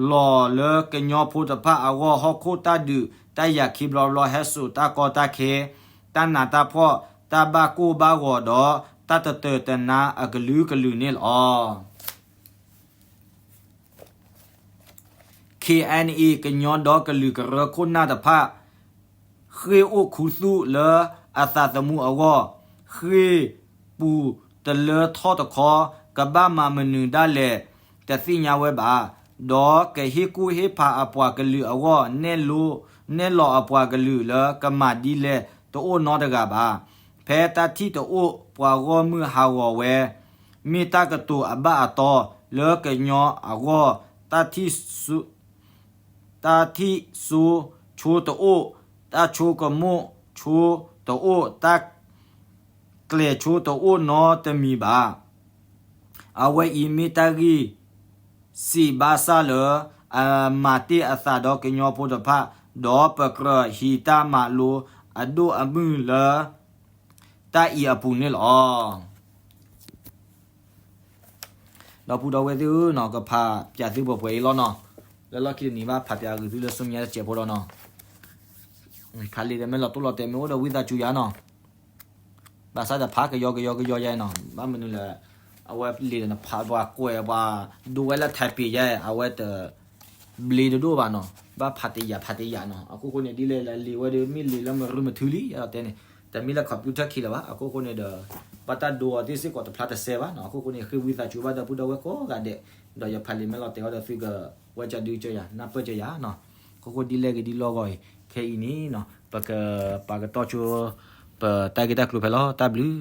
လီၤလၢကညီဖိတဖၣ်အဂီၢ်, ဟီၣ်ခိၣ်တၢ်ဒုးတၢ်ယၤခံဘျီဘျီ ဟဲစိာ်တၢ်ကီတၢ်ခဲ, တၢ်နးတၢ်ဖှီၣ်, တၢ်ဘၣ်ကိၢ်ဘၣ်ဂီၤဒီး တၢ်တတၢာ်တနါအကလုာ်ကလုာ်န့ၣ်လီၤ. K N A ကညီဒီကလုာ်ကရၢခိၣ်နၢ်တဖၣ် ဃ့ၢ်အိၣ်ခူသူၣ်လၢအသးသမူအဂီၢ်, ဃ့ၢ်ပူၤတလၢထီၣ်တခီ, ကဘၣ်မၤမနုၤဒၣ်လဲာ်တသ့ၣ်ညါဝဲဘၣ်, ဒီးကဟ့ၣ်ကူၣ်ဟ့ၣ်ဖးအပှၤကလုာ်အဂီၢ်, နဲၣ်လီၤအပှၤကလုာ်လၢကမၤဒ်လဲၣ်တအိၣ်နီတဂၤဘၣ်. ဖဲတၢ်ထံၣ်တအိၣ်ပှၤဂီၢ်မုၢ်ဟးဂီၤဝဲ မ့ၢ်တၢ်ကတိၤအဘၣ်အတီ လၢကညီအဂီၢ်, တၢ်ထံၣ်စိ တၢ်ထံၣ်စိဆိတအိၣ်, တၢ်ဆိကမိၣ်ဆိတအိၣ်, တၢ်ကျဲၤဆိတအိၣ်နီတမံၤဘၣ်. အဝဲအံၤမ့ၢ်တၢ်ဂ့ၢ်စံးဘၣ်ဆၣ်လၢ အမၤတ့ၢ်အသးဒီးကညီဖိတဖၣ်, ဒီးပကြၢးဟံးတၢ်မၤလိအဒိၣ်အမုၢ်လၢ တၢ်အံၤအပူၤန့ၣ်လီၤ. ဒီပုၢ်ဒီဝဲၢ်သ့ၣ်ဧၢနီၤ, ကဖးပၠးသုပှဲၤပှဲၤအံၤလီၤနီၤ. လၢလီၢ်ခံတနံၤဘၣ်ဖးပၠးဂုာ်သုလၢဆူမဲာ်ညါတစဲးဖိဒီးနီၤ. ဖးလံာ်ဒီးမ့ၢ်လီၤတိၢ်လီၤတဲာ်မ့ၢ်အိၣ်ဒီးဝံသးစူၤယၤနီၤ. ဘၣ်ဆၣ်ဒီးဖးကယီကယီကယီယါနီၤ, ဘၣ်မနုၤလဲၣ်, အဝဲလံာ်ဒီးနဖးပှၤကွဲးပှၤဒိဝဲလၢထဲးပ့ၤယါ, အဝဲတ ဘျ့တဒိၣ်ဘၣ်နီၤ, ဘၣ်ဖးတယာ်ဖးတယာ်နီၤ. အခိၣ်ဃိန့ၣ် ဒ်လဲၣ်လၢလံာ်ဝဲဒီး မ့ၢ်လံာ်လၢမရူမထုလံ ယတဲန့ၣ်, တမ့ၢ်လၢ computer ခံလၢၤဘၣ်. အခိၣ်ဃိန့ၣ်ဒီး ဘၣ်တၢ်ဒိအီၤသ့ၣ်စ့ၢ်ကီးတဖျါတစဲးဘၣ်နီၤ. အခိၣ်ဃိန့ၣ် ဃ့ဝံသးစူၤဘၣ်ဒီပုၢ်ဒီဝဲၢ်ကိးဂၤဒဲး, ဒီးယဖးလံာ်မ့ၢ်လီၤတဲာ်အီၤဒီးသုကဝဲကဒုကစၢ်ယၤ နၢ်ပၢၢ်ကစၢ်ယၤနီၤ. အခိၣ်ဃိဒ်လဲၣ်ဂ့ၤဒ်လီၢ်ဂီၤအံၤ ခဲအံၤန့ၣ်နီၤ ပကပာ်ကတီၢ်ဆိ ပတၢ်ဂ့ၢ်တၢ်ကျိၤဖဲလီၤ. တၢ်ဘျုး